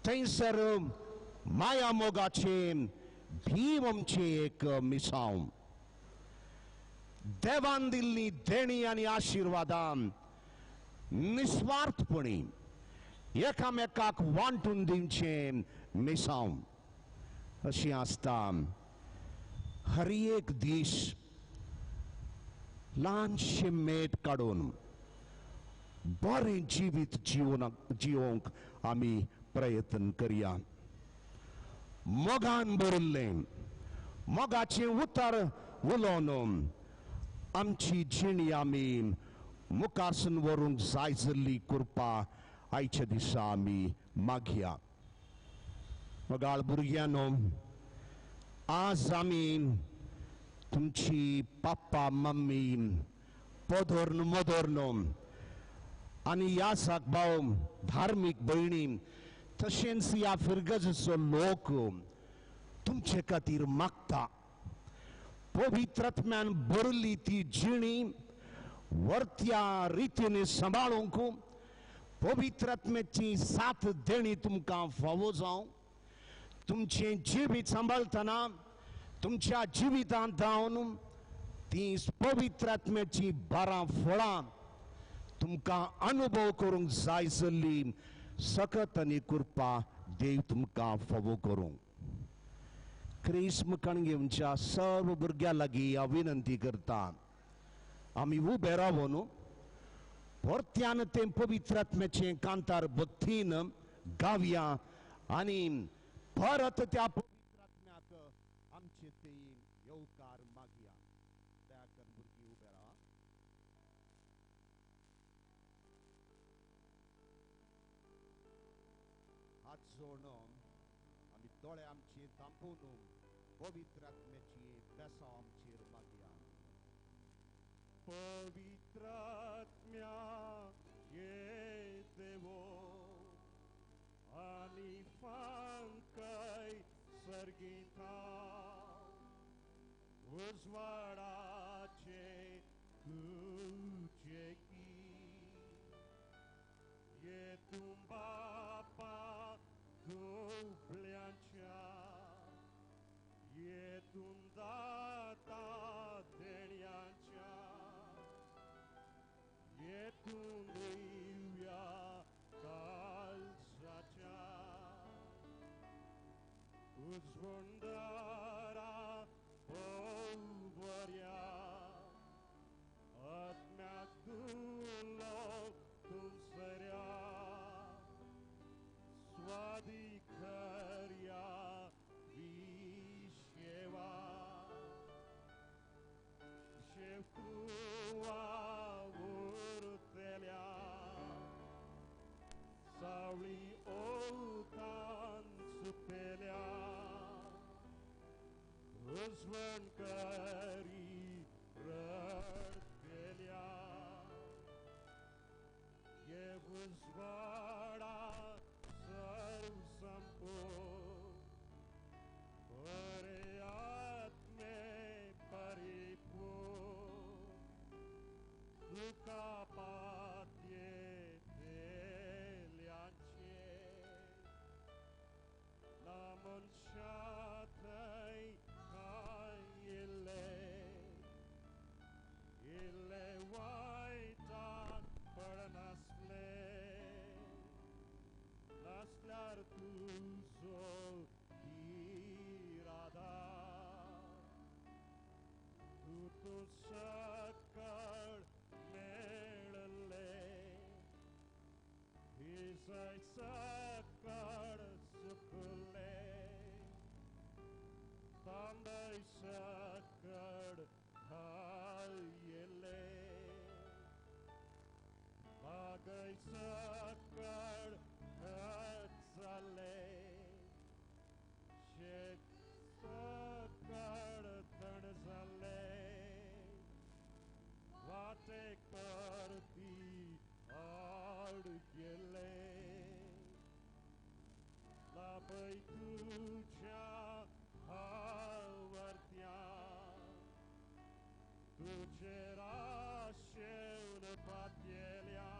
थंयसर माया मोगाचें भीम आमचें एक मिसांव. देवान दिल्ली देणी आनी आशिर्वादां निस्वार्थपणी एकामेकाक वांटून दिवचें मिसांव. अशें आसता हर एक दीस ल्हानशें मेट काडून बरें जिवीत जिवोवंक आमी प्रयत्न करया. मोगान भरिल्लें मोगाचें उतर उलोवन आमची जिणी आमी मुखारसून व्हरूंक जाय जाल्ली कृपा आयच्या दिसा आमी मागया. मोगाळ भुरग्यांनो, आज आमी तुमची पप्पा मम्मी पदोर्न मदोर्न आनी ह्या साकभाव धार्मीक भयणी तशेंच ह्या फिरगजेचो लोक तुमचे खातीर मागता. पवित्र आत्म्यान भरली ती जिणी वर्त्या रितीन सांबाळूंक पवित्र आत्म्याची साथ देणी तुमकां फावो जावं. तुमचें जिवीत सांबाळटना तुमच्या जिवितांत जावन ती पवित्र आत्म्याची बारां फळां तुमकां अनुभव करूंक जाय जाल्ली सकत आनी कृपा देव तुमकां फावो करूंक. क्रिस्म कणगेवच्या सर्व भुरग्यां लागीं हांव विनंती करता, आमी उबे रावन परत्यान तें पवित्र आत्म्याचें कांतार भक्तीन गावया आनी परत त्या पवित्र आत्म्याक आमचे ते येवकार मागया. दया कर भुरगीं उबे रावा. हात जोडून आमी दोळे आमचे धांपून पवित्र आत्म्याची बेसांव आमचेर मागया. पवित्र आत्म्या ये देवो आनी फांकाय सर्गीता उजवाडाचे तुझे की ये तुम बापा दुबळ्यांच्या ये तुम दाता देण्यांच्या ये तुम दिव्या काळजाच्या उजवंदरा पोवऱ्या आत्म्याक दुलो तुमसऱ्या स्वादी खऱ्या विशेवा शेवतुवा उरतल्या सावळी ओतान सुपेल्या उजवण करी रडतेल्या ये उजवाडा सर्व संपो बरे आत्मे परिपूर्ण तुका पातये तेल्याचे ना मनशा थंय काय इल्ले इल्ले वायटाक पडनासले नासल्यार तुजो इरादा तूं तूं सकळ मेळले हिजय सकळ सुकले तांदय सकळ घायले बागय सकळ जाले शेत सकळ तण जाले वाटेक परती आड गेले लाभय तुझ्या आवरत्या तुझे राशेवन पातयेल्या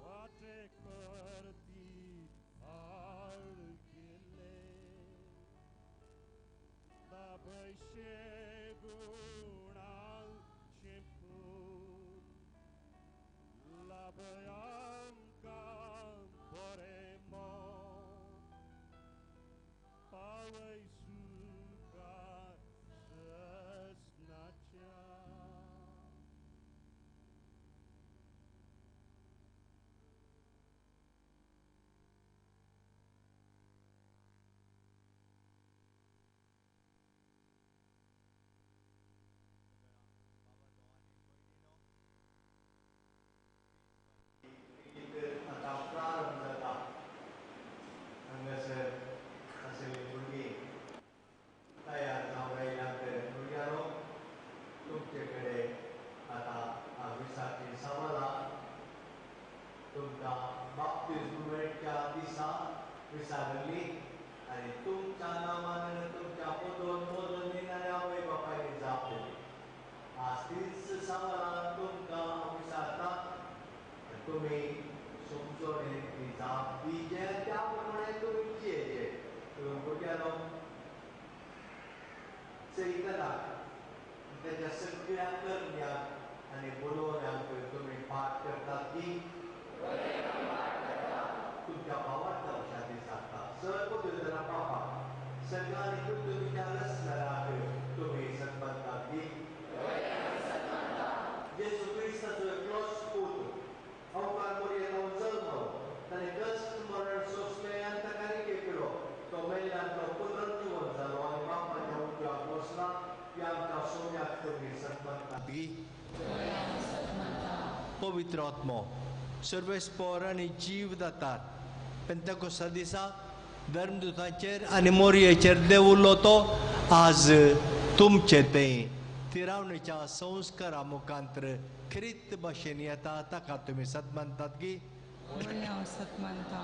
वाटेक परती आड गेले लाभय शेगुणाल शिंपून लाभय आमकां बरें मोग पावय सुका ससनाच्या. आतां प्रारंभ जाता. हांगासर आसलेली भुरगीं तयार जावन आयल्यात. भुरग्यांनो, तुमचे कडेन आतां हांव सवालां तुमकां बाप्तिज्म मेळच्या दिसा विचारली आनी तुमच्या नांवान तुमच्या पदोन मोदोनी आनी आवय बापायनी जाप दिली. आज तीच सवालां तुमकां हांव विचारता, तुमी समजोने ती जाप दिवचे, त्या प्रमाणे तुमी जियेचे. तुमी भुरग्यांनो चयतना ताच्या सगळ्या करण्याक आनी बोलोवण्याक तुमी पाठ करतात की तुमच्या भावार्था शादी सांगता सर पदवीधरा पापा सगळ्यांनी तुमच्या रसणाराक तुमी सन्मानतात की जेजू क्रिस्ताचो एकलोच पूत अवकार मोरयेलो जल्म ताणें कश्ट मरण सोंसलें आनी ताका रिगे केलो. तो मेल्ल्यान तो पुनर्जिवन जालो आनी बापाच्या उजव्याक बसला. ह्या आमच्या सोम्याक तुमी सन्मानतात की पवित्र आत्मो सर्वेस्पोर आनी जीव दातार पेंतेकोस्ता दिसा धर्मदूतांचेर आनी मोरयेचेर देंवलो तो आज तुमचे तें तिरावणेच्या संस्कारा मुखांतर ख्रिस्त भाशेन येता ताका तुमी सत मानतात की सत मानता.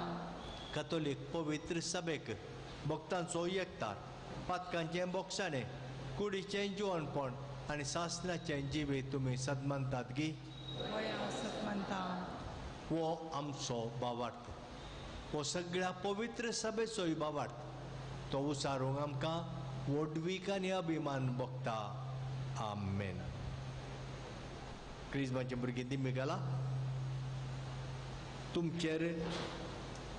कथोलीक पवित्र सभेक भक्तांचो एकतार, पातकांचें बोगसाणें, कुडीचें जिवनपण आनी सासणाचें जिवीत तुमी सदमानतात गी? वय, हांव सतमानता. हो आमचो भावार्थ, हो सगळ्या पवित्र सभेचोय भावार्थ. तो उचारूंक आमकां व्हडवीक आनी अभिमान भोगता. आमेन. क्रिजमाचीं भुरगीं दिमी घाला तुमचेर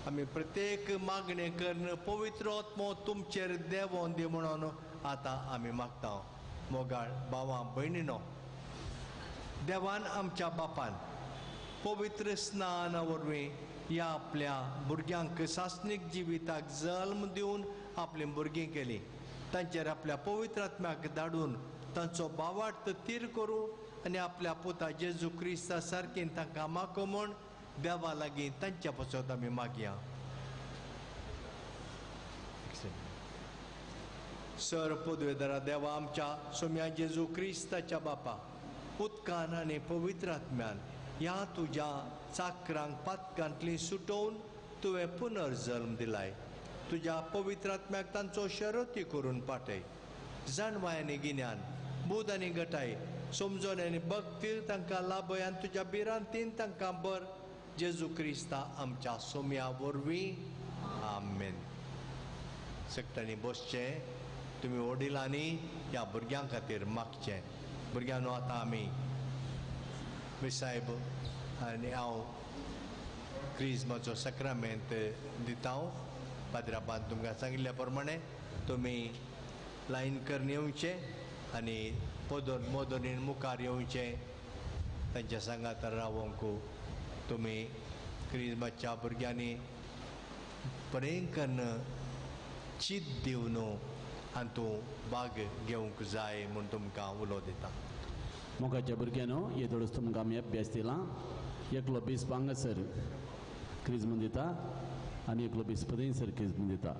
आमी प्रत्येक मागणें करून पवित्र आत्मो तुमचेर देंवोन दी म्हणून आतां आमी मागता. मोगाळ भावां भयणीनो, देवान आमच्या बापान पवित्र स्नाना वरवीं ह्या आपल्या भुरग्यांक सासणीक जिविताक जल्म दिवन आपलीं भुरगीं केलीं. तांचेर आपल्या पवित्र आत्म्याक धाडून तांचो भावार्थ थीर करूं आनी आपल्या पुता जेजू क्रिस्ता सारकीन तांकां माको म्हूण देवा लागीं तांच्या पासत आमी मागया. सर पदवेदारा देवा, आमच्या सोम्या जेजू क्रिस्ताच्या बापा, उदकान आनी पवित्र आत्म्यान ह्या तुज्या चाकरांक पातकांतली सुटोवन तुवें पुनर्जल्म दिलाय. तुज्या पवित्र आत्म्याक तांचो शरती करून पाठय. जाणवाय आनी गिन्यान, बूद आनी गटाय, समजोन आनी भक्ती तांकां लाभय आनी तुज्या भिरांतीन तांकां बर. जेजू क्रिस्ता आमच्या सोम्या वरवीं. आमेन. सगळ्यांनी बसचें. तुमी वडिलांनी ह्या भुरग्यां खातीर मागचें. भुरग्यांनो, आतां आमी सायब आनी हांव क्रिजमाचो साक्रामेंत दिता. पाद्राबान तुमकां सांगिल्ल्या प्रमाणे तुमी लायन करून येवचें आनी पदर मोदरीन मुखार येवचें. तांच्या सांगातार रावोंक तुमी क्रिजमाच्या भुरग्यांनी बरें करून चीत दिवन हातूं भाग घेवंक जाय म्हूण तुमकां उलो दिता. मोगाच्या भुरग्यांनो, येदोळच तुमकां आमी अभ्यास दिला. एकलो बिस्प हांगासर क्रिजमून दिता आनी एकलो बिस्प थंयसर क्रिजमून दिता.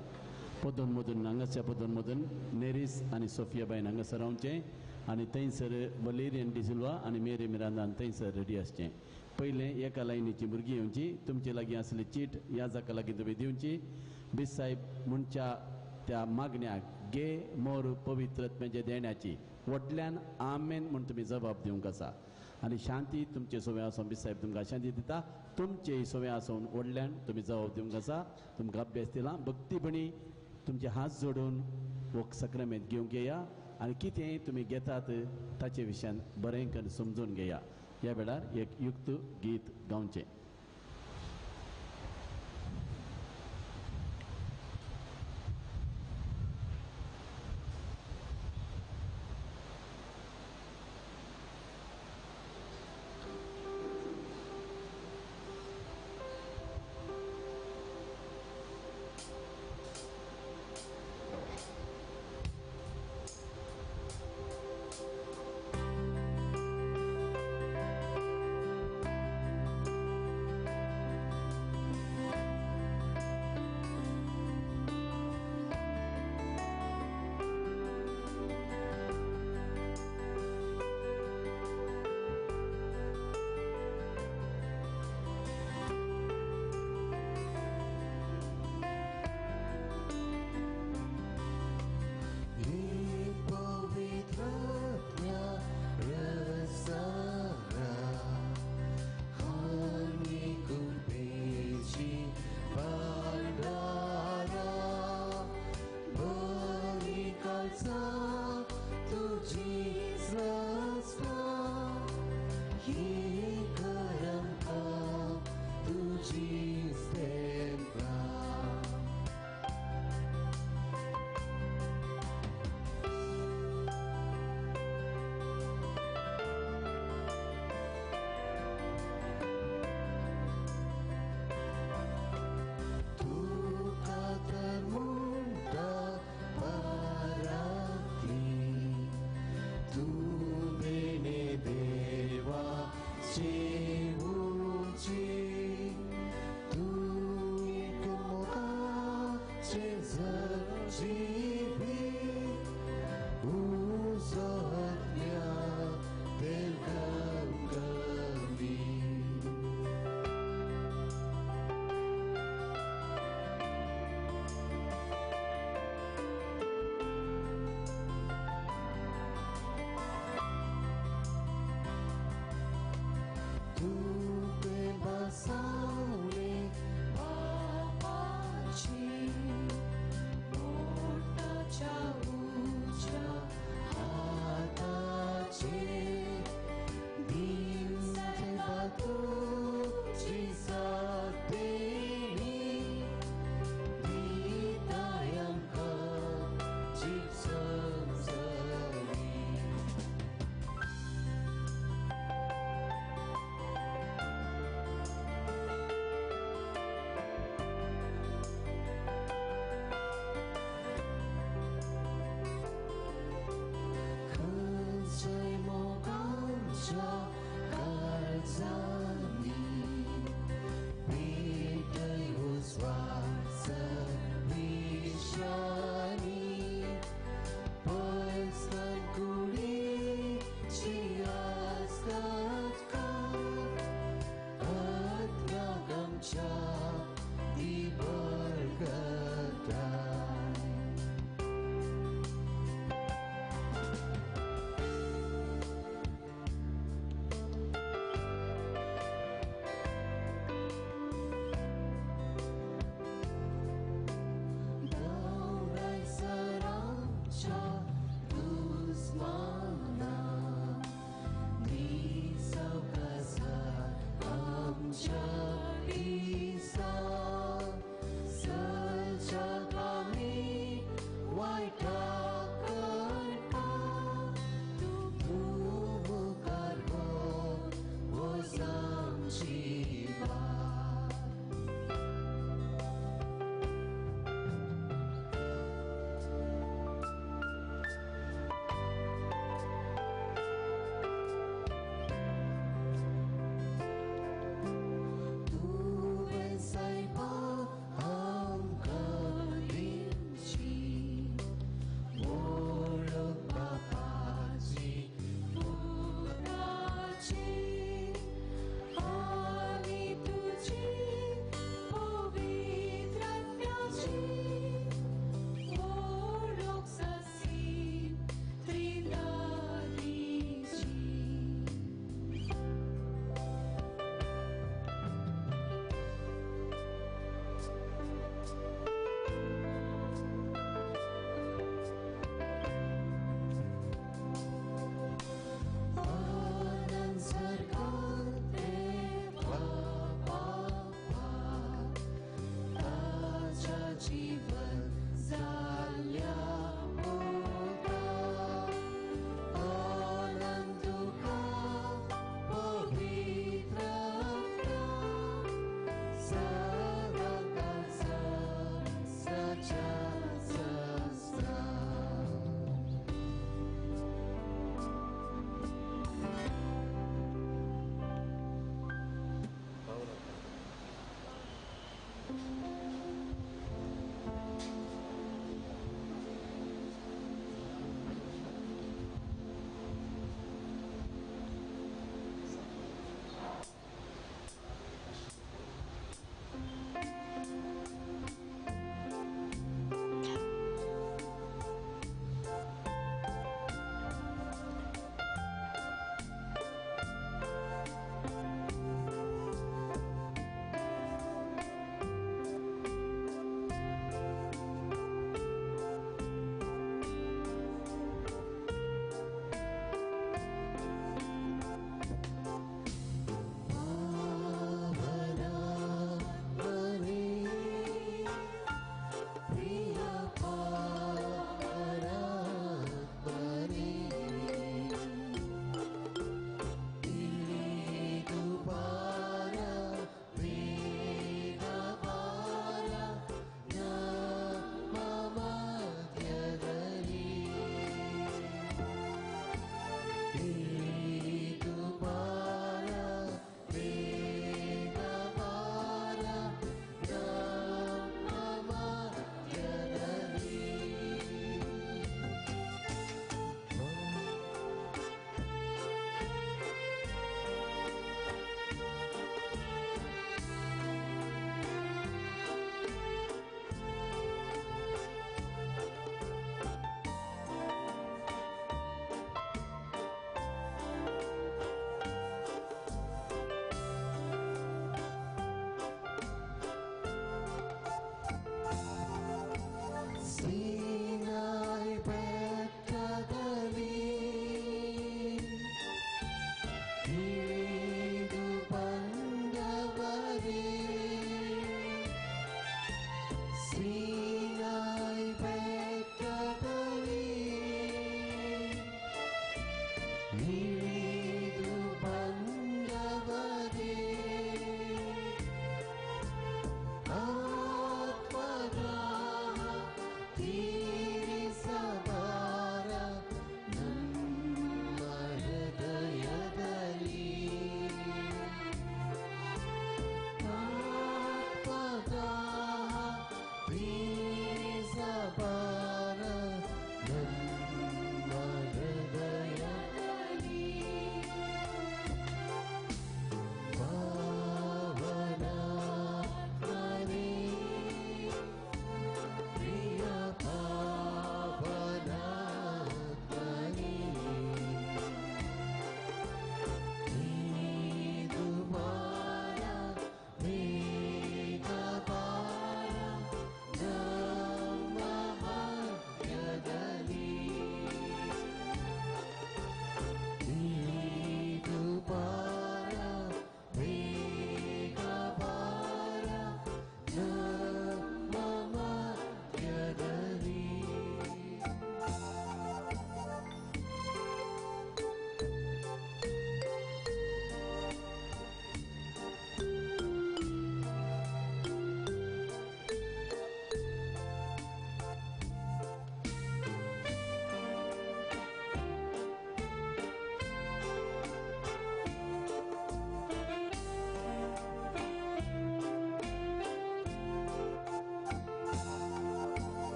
पदोन मदून हांगासर पदोन मदून नेरीस आनी सोफिया बायन हांगासर रावचें आनी थंयसर वलेरियन डिसिल्वा आनी मेरी मिरांदान थंयसर रेडी आसचें. पयलें एका लायनीची भुरगीं येवची. तुमचे लागीं आसली चीट ह्या जाका लागीं तुमी दिवची. बिस साहेब म्हणच्या त्या मागण्याक गे मोर पवित्र आत्म्याच्या देण्याची व्हडल्यान आमेन म्हूण तुमी जबाब दिवंक आसा. आनी शांती तुमचे सोवे आसून बिस साहेब तुमकां शांती दिता. तुमचे सोवे आसून व्हडल्यान तुमी जबाब दिवंक आसा. तुमकां अभ्यास दिला. भक्तीपणी तुमचे हात जोडून हो सक्रामेंत घेवंक येया आनी कितें तुमी घेतात ताचे विशयान बरें करून समजून घेया. ह्या वेळार एक युक्त गीत गावचें.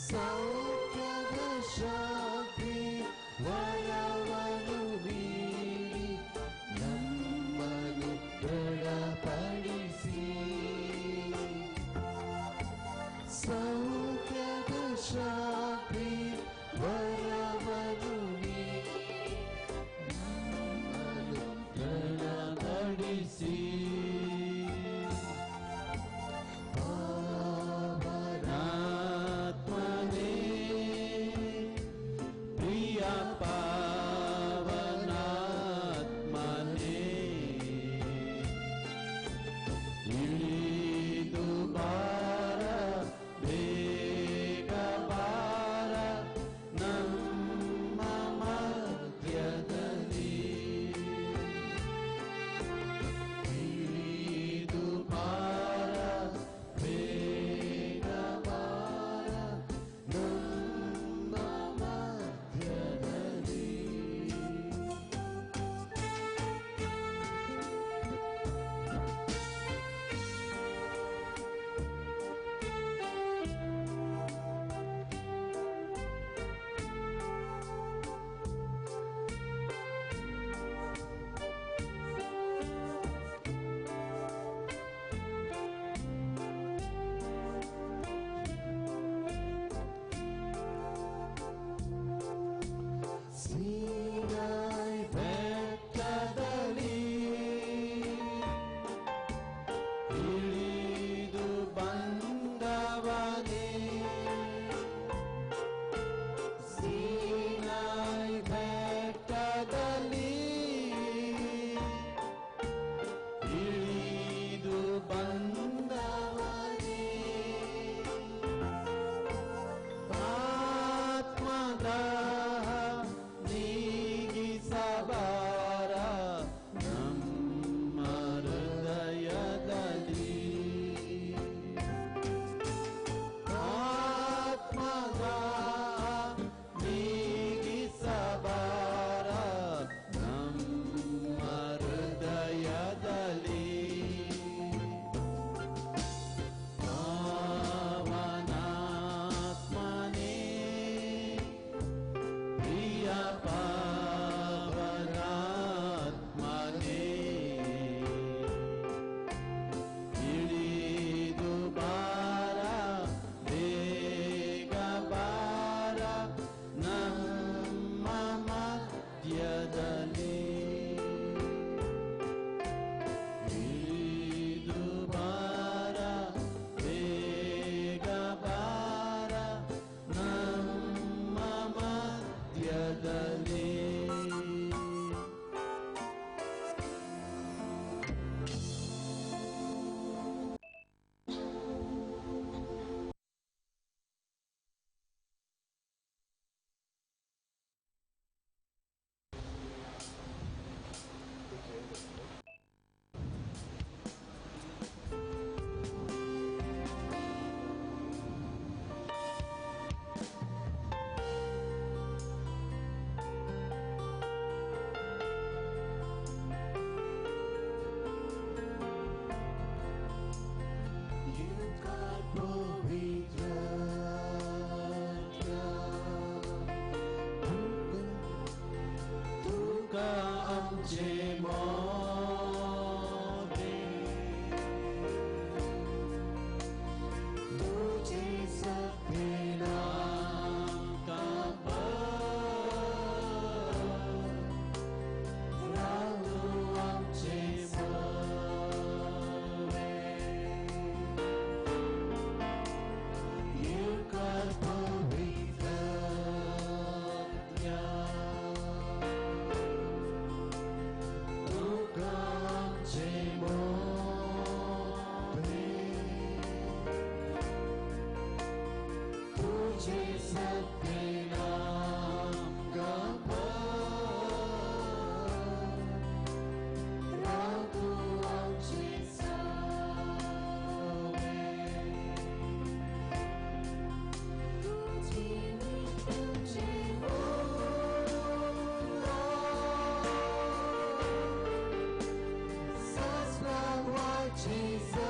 ಸೌಖ್ಯದ ಶಾಂತಿ ವರವನ್ನು ನೀಡಿ ನಮ್ಮನ್ನು ದೃಢಪಡಿಸಿ. ಸೌಖ್ಯದ ಶಾಂತಿ ವರವನ್ನು ನೀಡಿ ನಮ್ಮನ್ನು ದೃಢಪಡಿಸಿ. ಪಾವನಾತ್ಮನೇ ಪ್ರಿಯ ಪಾವನಾತ್ಮನೇ ಇಳಿದು ಬಾರ ಬೇಗ ಬಾರ ನಮ್ಮ ಮಧ್ಯದಲ್ಲಿ. ಇಳಿದು ಬಾರ ಬೇಗ ಬಾರ ನಮ್ಮ ಮಧ್ಯದಲ್ಲಿ. ಸೀನಾಯ್ ಬೆಟ್ಟದಲ್ಲಿ ಇಳಿದು ಬಂದವನೇ, ಸೀನಾಯ್ ಬೆಟ್ಟದಲ್ಲಿ ಇಳಿದು ಬಂದವನೇ, ಆತ್ಮದ ನೀಗಿಸಬಾರ ನಮ್ಮ ಹೃದಯದಲ್ಲಿ. ಆತ್ಮದ ನೀಗಿಸಬಾರ ನಮ್ಮ ಹೃದಯದಲ್ಲಿ. ಪಾವನಾತ್ಮನೇ ಪ್ರಿಯ ಪಾವನಾತ್ಮನೇ ಇಳಿದು ಬಾರ ಬೇಗ ಬಾರ ನಮ್ಮ ಮಧ್ಯದಲ್ಲಿ. ಇಳಿದು ಬಾರ ಬೇಗ ಬಾರ ನಮ್ಮ ಮಧ್ಯದಲ್ಲಿ. तुका आमचे मोदे तुझे सपना राहू आमचे सवे येवकार पवित्र तुका आमचे मोदे तुझे सपना राहू आमचे सवे Jesus.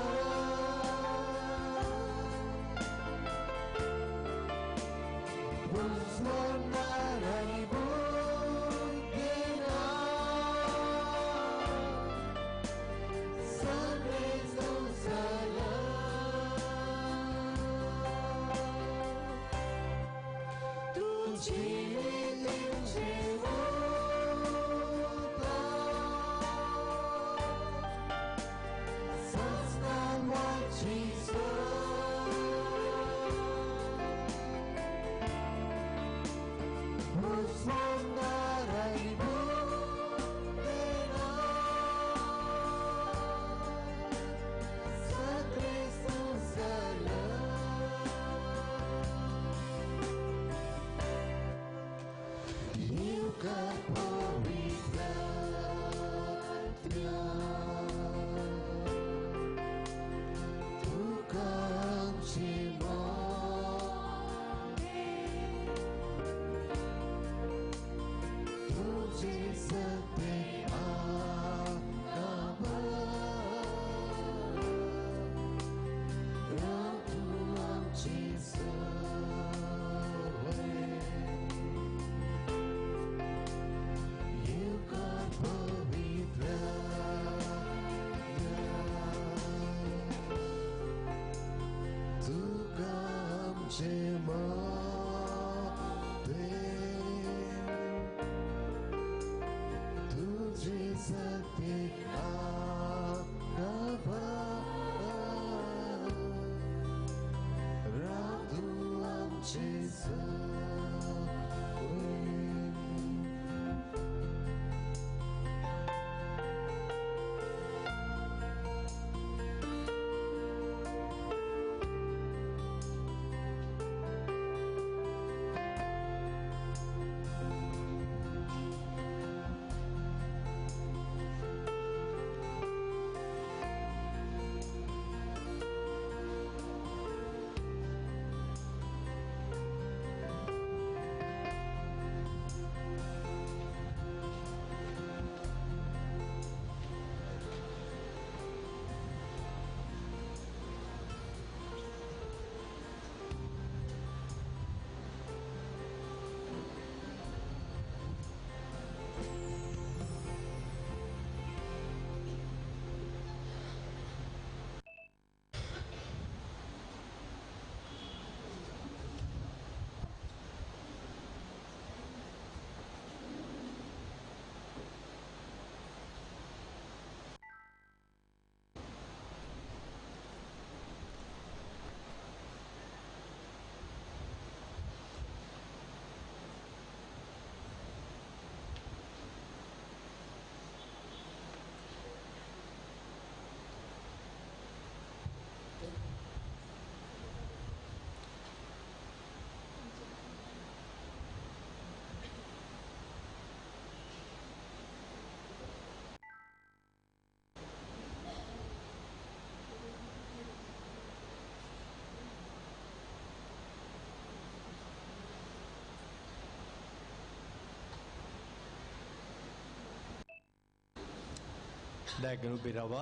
दायगण उबी रावा.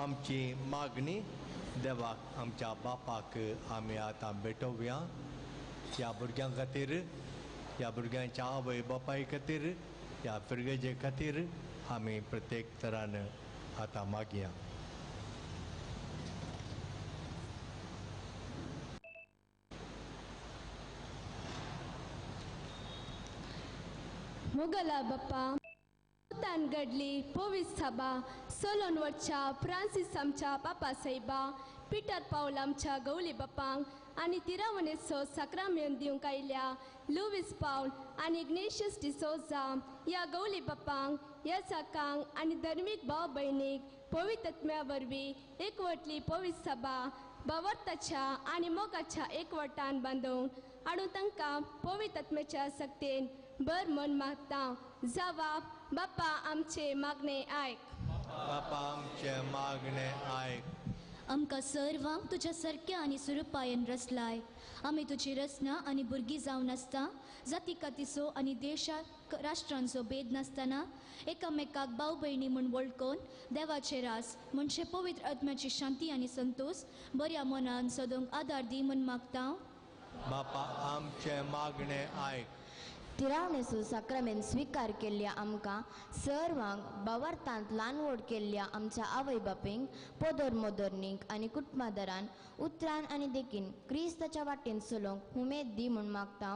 आमची मागणी देवाक आमच्या बापाक आमी आतां भेटोवया. ह्या भुरग्यां खातीर, ह्या भुरग्यांच्या आवय बापाय खातीर, ह्या फिरगेजे खातीर आमी प्रत्येक तरान आतां मागया. मोगला बाप्पा तान घडली पोवीस साबा सोलोन वटच्या फ्रांसीस आमच्या बापा साहेबा पिटर पावल आमच्या गवली बापांक आनी तिरावनेचो साक्रामेन दिवंक आयल्या लुवीस पावल आनी इग्नेशियस डिसोजा ह्या गवली बापांक ह्या चाकांक आनी धर्मीक भाव भयणीक पवित्रत्म्या वरवीं एकवटली पोवीस सभा भावार्थाच्या आनी मोगाच्या एकवटान बांदून हाडून तांकां पवित्रत्म्याच्या सक्तेन बर मन मागता. जावा बाप्पा आमचे मागणे आयक. बाप्पा आमचे मागणे आयक. आमकां सर्वांक तुज्या सारक्या आनी सुरुपायन रचलाय. आमी तुजी रचना आनी भुरगीं जावन आसता जाती कातीचो आनी देशा राष्ट्रांचो भेद नासतना एकामेकाक भाव भयणी म्हूण वळखून देवाचे रास म्हणजे पवित्र आत्म्याची शांती आनी संतोष बऱ्या मनान सदोंक आदार दी म्हूण मागता. बापा आमचें मागणें आयक. तिरावणेचो साक्रामेंत स्विकार केल्ल्या आमकां सर्वांक बावार्थांत ल्हान व्हड केल्ल्या आमच्या आवय बापेंक पोदर मोदरनीक आनी कुटुंबादरान उतरान आनी देखीन क्रिस्ताच्या वाटेन चलोवंक उमेद दी म्हूण मागता.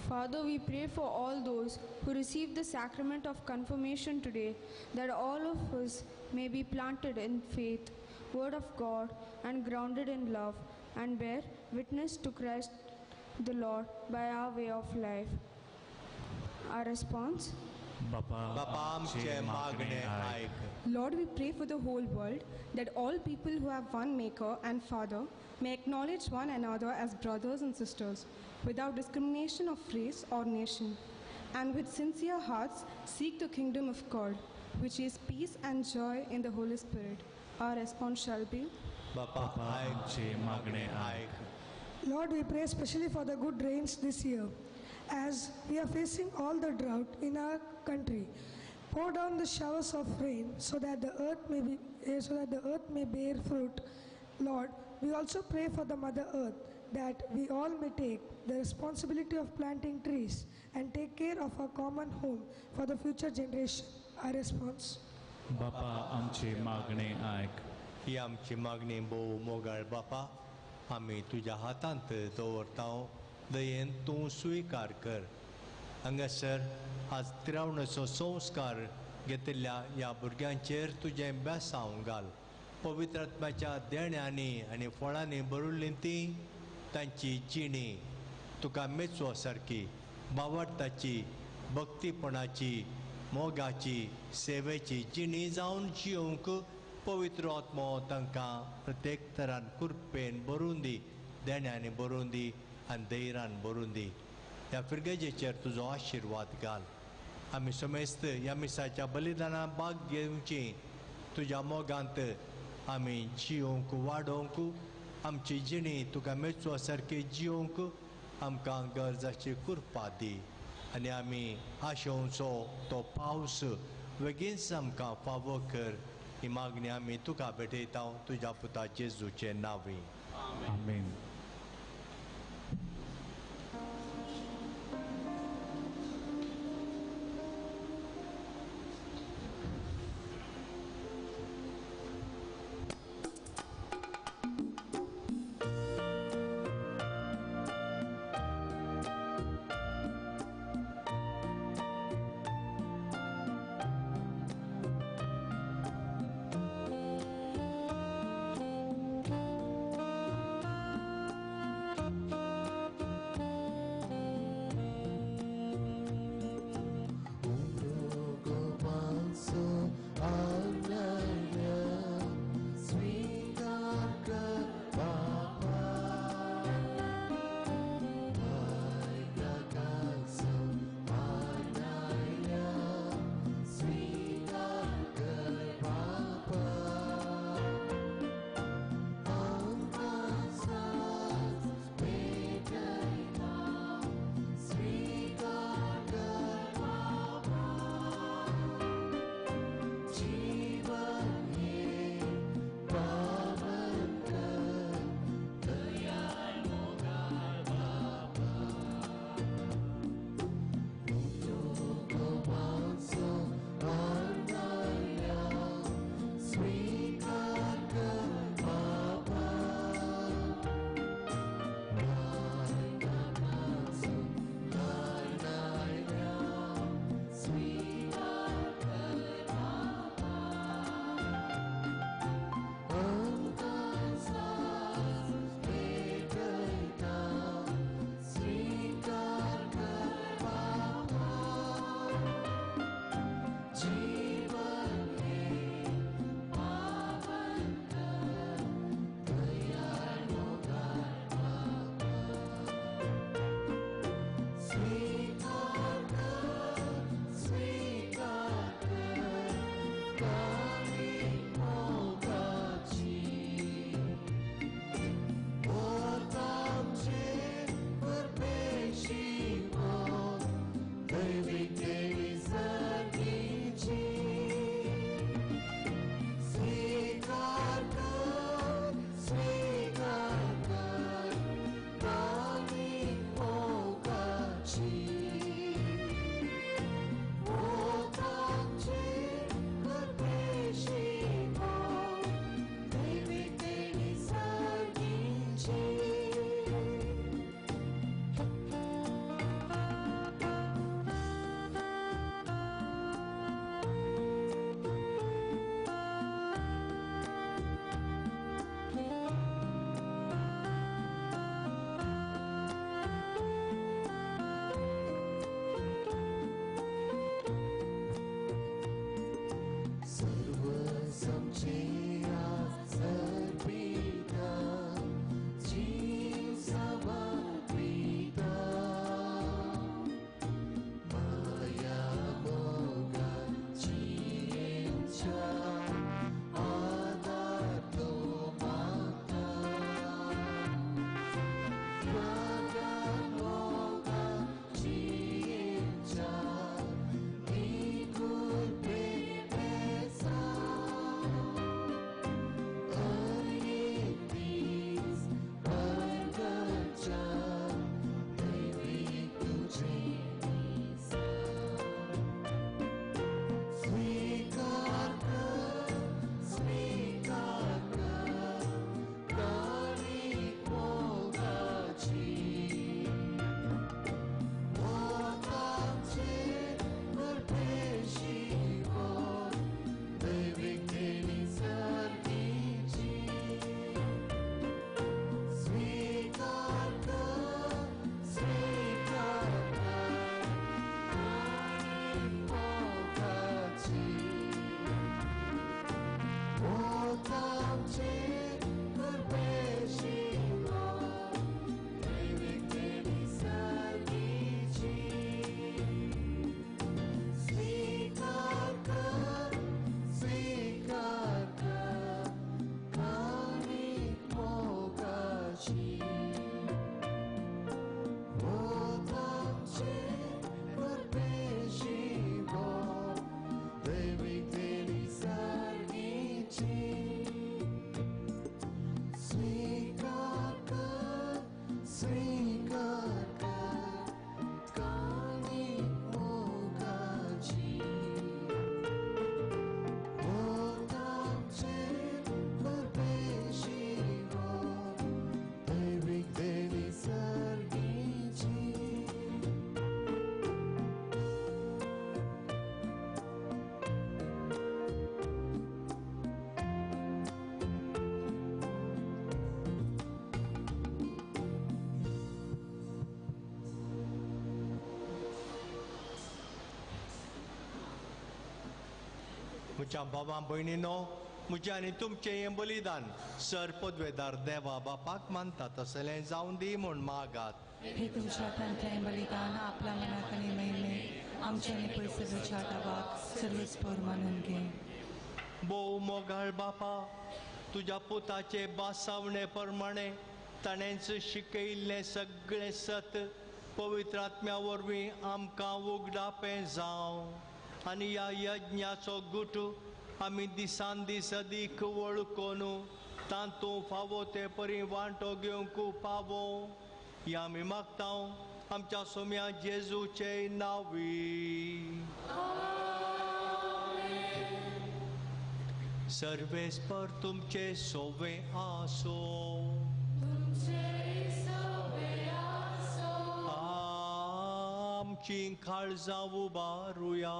Father, we pray for all those who receive the sacrament of confirmation today, that all of us may be planted in faith, word of God, and grounded in love, and bear witness to Christ the Lord by our way of life. Our response? बापा आमचें मागणें आयक. Lord, we pray for the whole world, that all people who have one Maker and Father may acknowledge one another as brothers and sisters, without discrimination of race or nation, and with sincere hearts seek the kingdom of God, which is peace and joy in the Holy Spirit. Our response shall be, बापा आमचें मागणें आयक. Lord, we pray especially for the good rains this year, as we are facing all the drought in our country. Pour down the showers of rain so that the earth may be, so that the earth may bear fruit. Lord, we also pray for the Mother Earth, that we all may take the responsibility of planting trees and take care of our common home for the future generation. Our response. बापा आमचें मागणें आयक. ही आमची मागणी भोव मोगाळ बापा, आमी तुज्या हातांत दवरता, दयेन तूं स्विकार कर. हांगासर आज त्रिरावणेचो संस्कार घेतिल्ल्या ह्या भुरग्यांचेर तुजें बेसांव घाल. पवित्र आत्म्याच्या देण्यांनी आनी फळांनी भरिल्लीं ती तांची जिणी तुका मेचो सारकी बावडताची, भक्तीपणाची, मोगाची, सेवेची जिणी जावन जिवंक पवित्र आत्मो तांकां प्रत्येक तरान कृपेन भरून दी, देण्यांनी भरून दी आनी धैर्यान भरून दी. ह्या फिरगेजेचेर तुजो आशिर्वाद घाल. आमी समेस्त ह्या मिसाच्या बलिदानां भाग घेवची, तुज्या मोगांत आमी जिवंक वाडोवंक, आमची जिणी तुका मेचो सारकी जिवंक आमकां गरजाची कृपा दी. आनी आमी आशेवचो तो पावस बेगीनच आमकां फावो कर. ही मागणी आमी तुका भेटयता तुज्या पुता जेजूचे नांवी. आमेन. म्हज्या बाबा भयणीनो, म्हजें आनी तुमचें हें बलिदान सर पदवेदार देवा बापाक मानता तसलें जावं दी म्हूण मागात. हे तुमच्या हातांतलें बलिदान आपल्या मनाक आनी महिमे आमच्या आनी पयसुच्या दावाक सर्वस्पर मानून घे. भोव मोगाळ बापा, तुज्या पुताचे बासावणे प्रमाणे ताणेंच शिकयिल्लें सगळें सत पवित्र आत्म्या वरवीं आमकां उगडापें जावं आनी ह्या यज्ञाचो गुट आमी दिसान दीस अदीक वळखून तातूंत फावो ते परी वांटो घेवंक पावो ह्या आमी मागता आमच्या सोम्या जेजूचे नांवी. सर्वेस्पर तुमचे सोवे आसो. आमची काळजां उबारुया.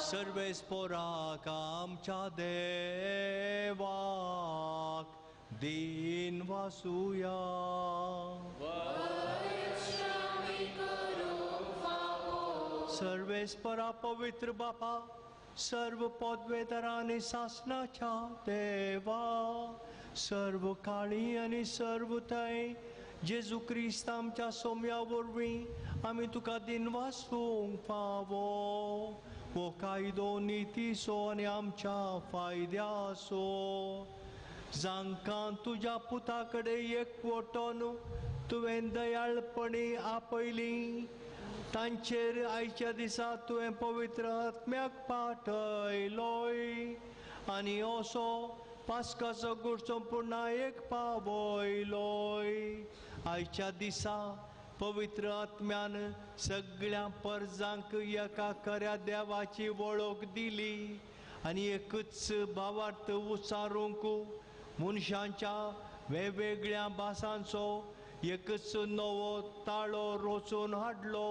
सर्वेस्पराक आमच्या देवाक दीन वासुया. सर्वेस्परा पवित्र बापा, सर्व पदवेदारां आनी सासनाच्या देवा, सर्व काळी आनी सर्व थंय जेजू क्रिस्त आमच्या सोम्या वरवीं आमी तुका दिनवासूंक फावो. हो कायदो नितीचो आनी आमच्या फायद्याचो, जांकां तुज्या पुता कडेन एकवटून तुवें दयाळपणी आपयली तांचेर आयच्या दिसा तुवें पवित्र आत्म्याक पाठयलोय आनी असो पास्काचो गुडचो पुर्ण एक पावयलोय. आयच्या दिसा पवित्र आत्म्यान सगळ्या परजांक एका खऱ्या देवाची वळख दिली आनी एकूच भावार्थ उच्चारूंक मनशांच्या वेगवेगळ्या भासांचो एकूच नवो ताळो रचून हाडलो.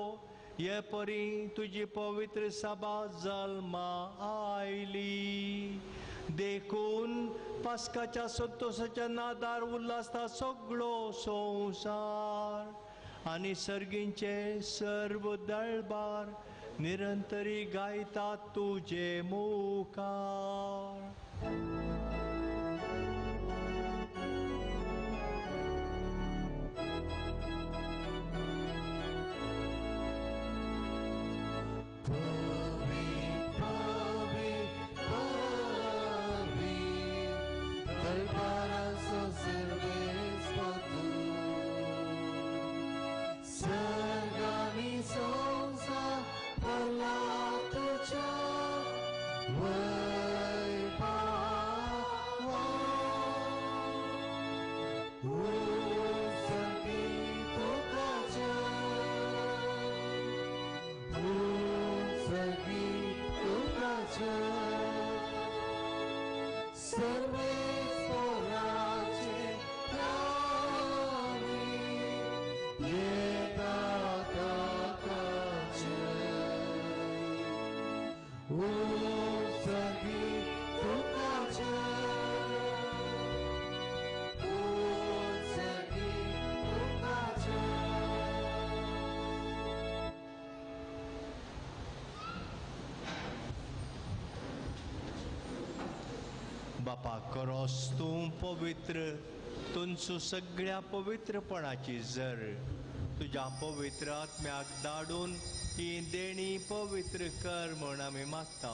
हे परी तुजी पवित्र सभा जल्मा आयली. देखून पास्काच्या संतोशाच्या नादार उल्हासता सगळो संवसार आनी सर्गींचे सर्व दळबार निरंतरी गायता तुजे मुखार. बापा करोस तूं पवित्र तुमचो सगळ्या पवित्रपणाची जर तुज्या पवित्र आत्म्याक धाडून ही देणी पवित्र कर म्हूण आमी मागता.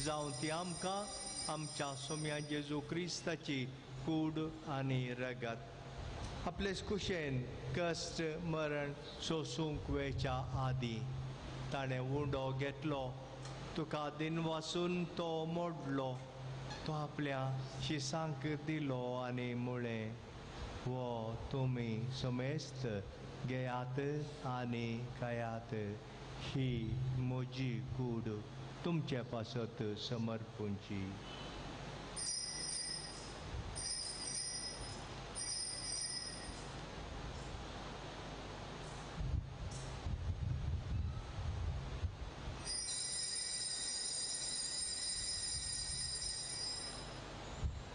जावं ती आमकां आमच्या सोम्या जेजू क्रिस्ताची कूड आनी रगत आपलेच कुशेन कश्ट मरण सोसूंक वेच्या आदीं ताणें उंडो घेतलो, तुका दिनवासून तो मोडलो, तो आपल्या शिसांक दिलो आनी म्हळें, वो तुमी समेस्त घेयात आनी खायात, ही म्हजी कूड तुमचे पासत समर्पूंची.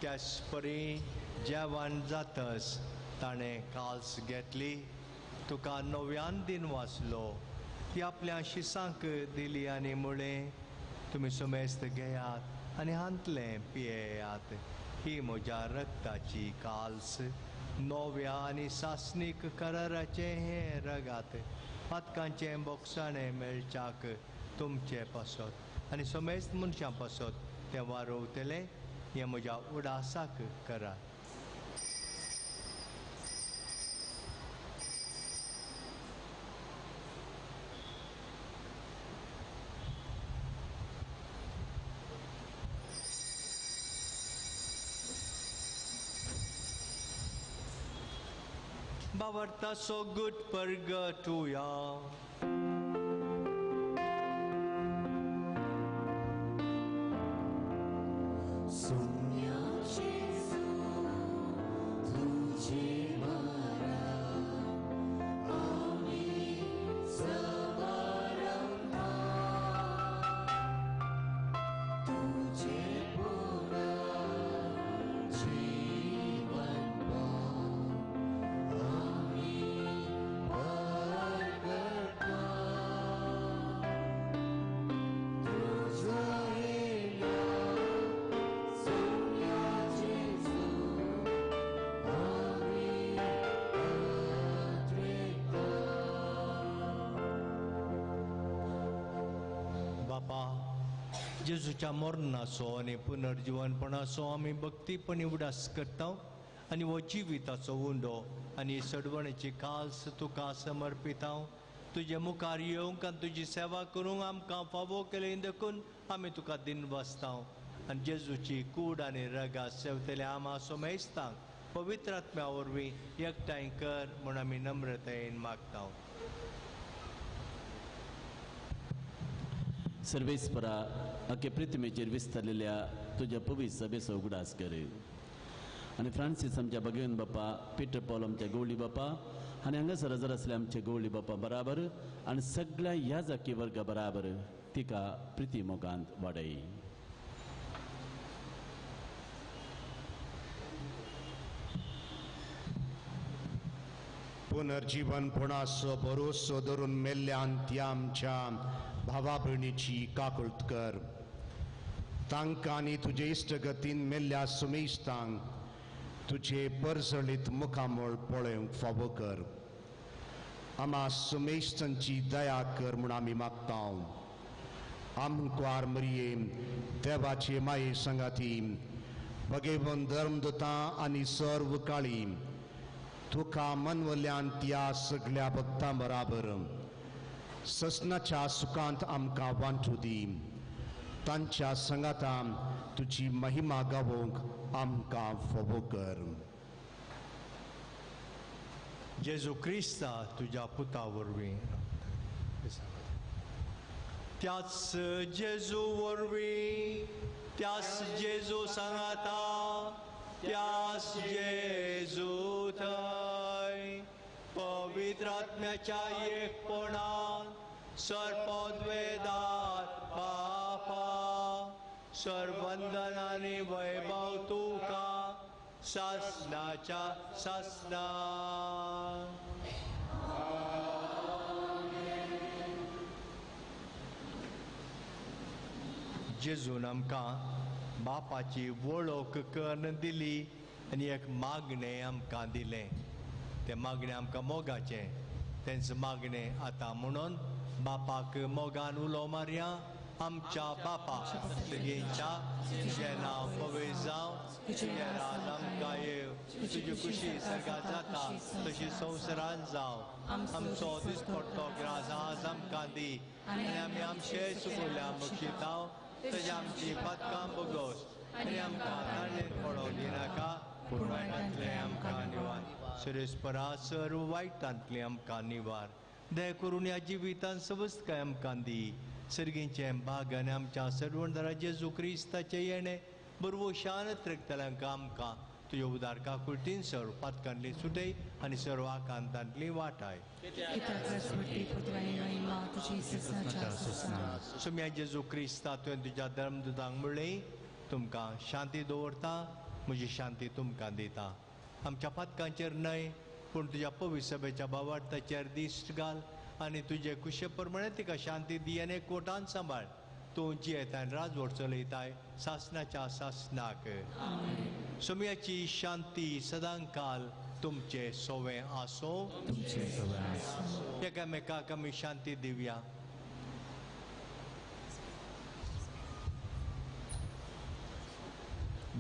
त्याच परी जेवण जातस ताणें काल्स घेतली, तुका नव्यान दिन वाचलो, ती आपल्या शिसांक दिली आनी म्हळें, तुमी समेस्त घेयात आनी हांतलें पियेयात, ही म्हज्या रक्ताची काल्स, नव्या आनी सासणीक कराराचें हें रगात, पातकांचें बोगसाणें मेळच्याक तुमचे पासत आनी समेस्त मनशां पासत तें वारोवतलें, हें म्हज्या उडासाक करात. बावरता सो गुड परगटुया. जेजूच्या मरणाचो आनी पुनर्जिवनपणाचो आमी भक्तीपणी उडास करता आनी हो जिविताचो उंडो आनी सडवणेची काल्स तुका समर्पिता. तुजे मुखार येवंक आनी तुजी सेवा करूंक आमकां फावो केली देखून आमी तुका दिनवासता आनी जेजूची कूड आनी रगात सेवतले आमा सोमेस्तांक पवित्र आत्म्या वरवीं एकठांय कर म्हूण आमी नम्रतायेन मागता. सर्वेस्परा अख्खे पृथ्वीचेर विस्तारलेल्या तुज्या पवित्र सभेचो उगडास कर आनी फ्रांसीस आमच्या भगवन बापा, पिटर पॉल आमच्या गवळी बापा आनी हांगासर हजर आसले आमचे गवळी बापा बराबर आनी सगळ्या ह्या जाकी वर्गा बराबर तिका प्रिती मोगांत वाडय. पुनर्जीवनपणाचो भरोसो धरून मेल्ल्यान त्या आमच्या भावा भयणीची काकूळट कर. तांकां आनी तुजे इश्टगतीन मेल्ल्या सुमेस्तांक तुजे परजळीत मुखामळ पळोवंक फावो कर. आमा सुमेस्तांची दया कर म्हूण आमी मागता. आमकार मरिये देवाचे माये संगाती भगेवन धर्मदूतां आनी सर्व काळी तुका मनवल्यान त्या सगळ्या भक्तां बराबर ससनाच्या सुखांत आमकां वांटू दी. तांच्या संगातान तुजी महिमा गावोवंक आमकां फावो कर. जेजू क्रिस्ता तुज्या पुता वरवीं, त्याच जेजू वरवीं, त्याच जेजू सांगाता, त्याच जेजू थंय पवित्र आत्म्याच्या एकपणान सर्पद्वेदात बापा सर्वंदन आनी वैभव तुका सासनाच्या सासना. जेजून आमकां बापाची वळख करून दिली आनी एक मागणें आमकां दिलें. तें मागणें आमकां मोगाचें, तेंच मागणें आतां म्हणून बापाक मोगान उलो मारया. आमच्या बापा तुगेच्या तुजें नांव पवित्र जावं, तुजें राज आमकां येवं, तुजी खुशी सर्गात जाता तशी संवसारांत जावं. आमचो दिसपडटो ग्रास आज आमकां दी आनी आमी आमचे चुकल्या बक्षितांव तशें आमची पातकां बगोस आनी आमकां ताणेर पडोवंक दिनाका, पूण वायटांतलें आमकां निवार. सुरेस्परा सर्व वायटांतलें आमकां निवार. दया करून ह्या जिवितान सवस्तकाय आमकां दी. सर्गीचें भाग आनी आमच्या सर्वणदारा जेजू क्रिस्ताचें येणें बरवो शान रगतल्यांक आमकां तुज्या उदार काकुळटीन सर्व पातकांतली सुटय आनी सर्व आकांतांतली वाटाय. सुम्या जेजू क्रिस्ता तुवें तुज्या धर्मदुतांक म्हणलें, तुमकां शांती दवरता, म्हजी शांती तुमकां दिता. आमच्या पातकांचेर न्हय पूण तुज्या पवित्र सभेच्या भावार्थाचेर दिश्ट घाल आनी तुजे कुशे प्रमाणे तिका शांती दी आनी कोटान सांबाळ. तूं जियेता आनी राजवट चलयताय सासनाच्या सासनाक. सोम्याची शांती सदांकाल तुमचे सोवे आसो. एकामेकाक आमी शांती दिवया.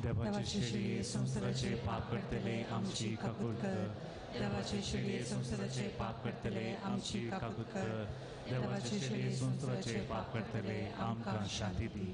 देवाचे शेळये संवसाराचे पाप करतले आमची काकूट कर. देवाचे शेळये संवसाराचे पाप करतले आमची काकूट कर. देवाचे शेळये संवसाराचे पाप करतले आमकां शांती दी.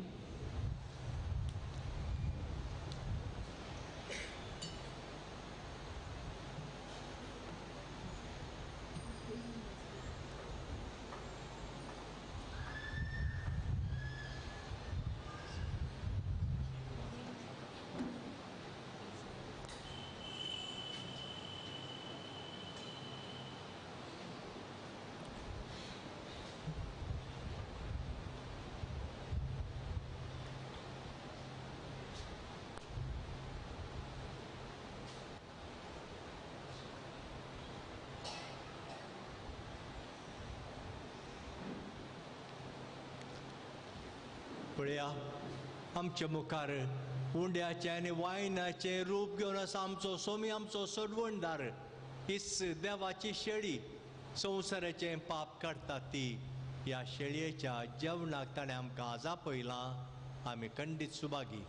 पळया आमच्या मुखार उंड्याचें आनी वायनाचें रूप घेवन आसा आमचो सोमी, आमचो सोडवणदार. हीच देवाची शेळी संवसाराचें पाप काडटा ती. ह्या शेळयेच्या जेवणाक ताणें आमकां आज आपयलां. आमी खंडीत सुभागी.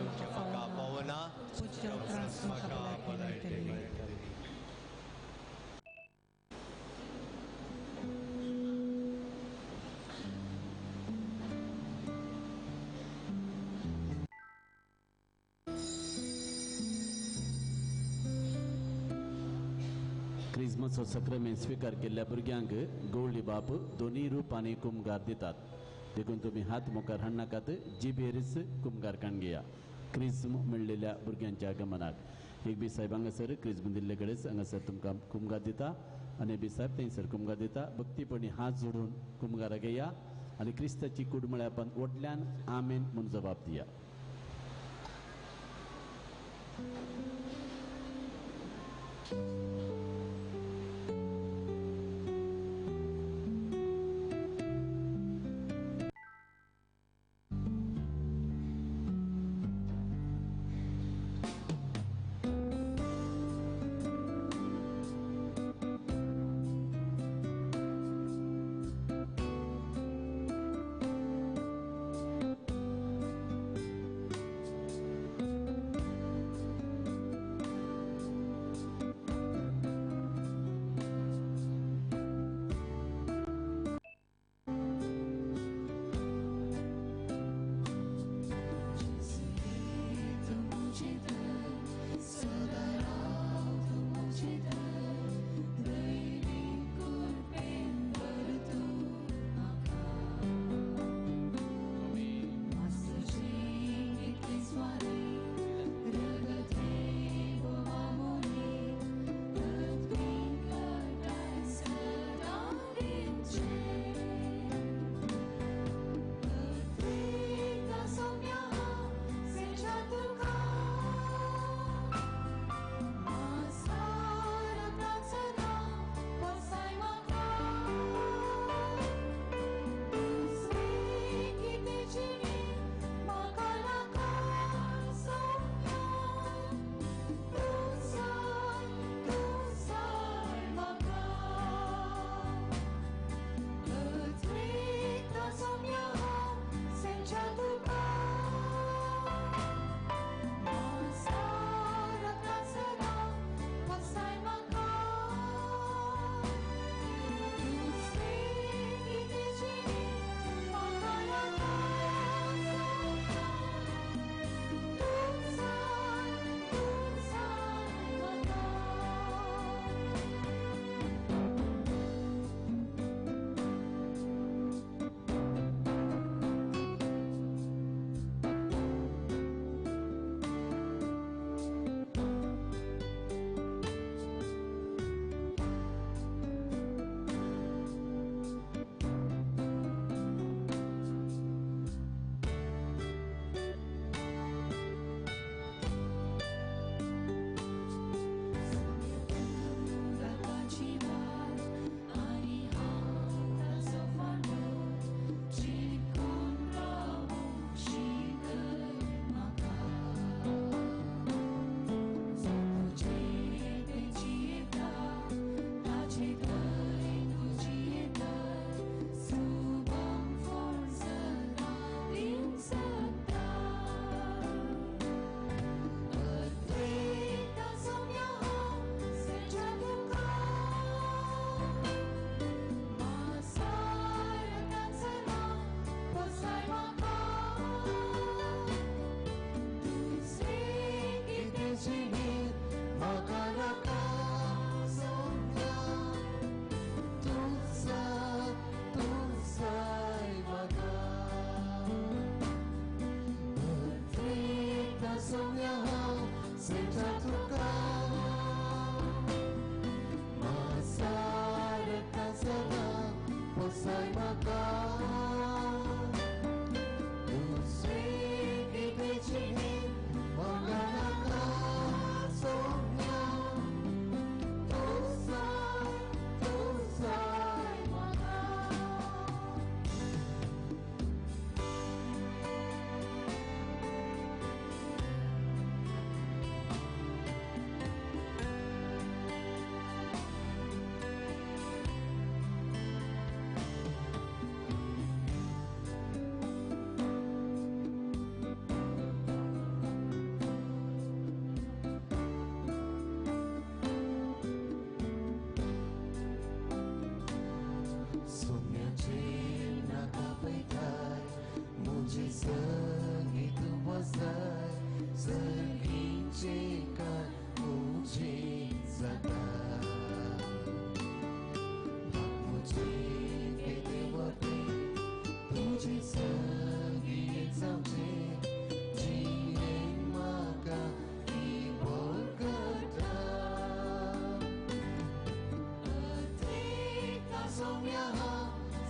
म्हाका पावना म्हाका भलायकी. क्रिस्मसो सक्रामेंत स्विकार केल्ल्या भुरग्यांक गवळी बाप दोनूय रुपांनी कुमगार दितात. देखून तुमी हात मुखार हाडनाकात, जिबेरीच कुमगार काण घेया. क्रिज्म मेळिल्ल्या भुरग्यांच्या गमनाक एक बी साहेब हांगासर क्रिज्म दिल्ले कडेन हांगासर तुमकां कुमगार दिता आनी बी साहेब थंयसर कुमगार दिता. भक्तीपणी हात जोडून कुमगारा घेया आनी क्रिस्ताची कूड म्हळ्यार व्हडल्यान आमेन म्हूण जबाब दिया.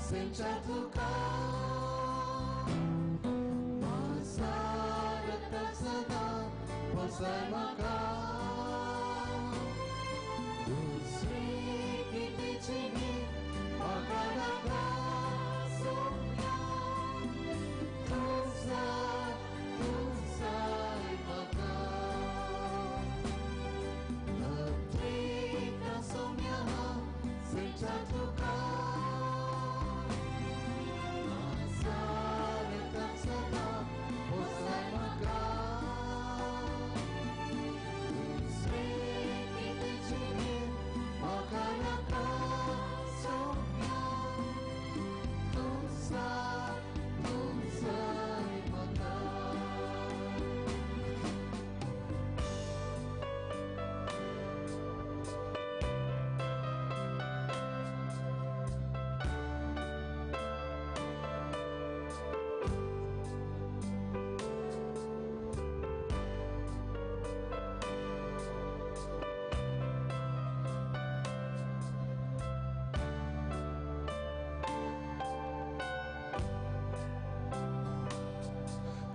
सेंचा तुका मासारता सदा पोसाय म्हाका दुसरी कितेंची म्हाका नाका सोम्या तूं जाय म्हाका अद्वैता सोम्या सेंचा तुका मासारता सदा पोसाय म्हाका दुसरी कितेंची म्हाका नाका सोम्या तूं जाय म्हाका.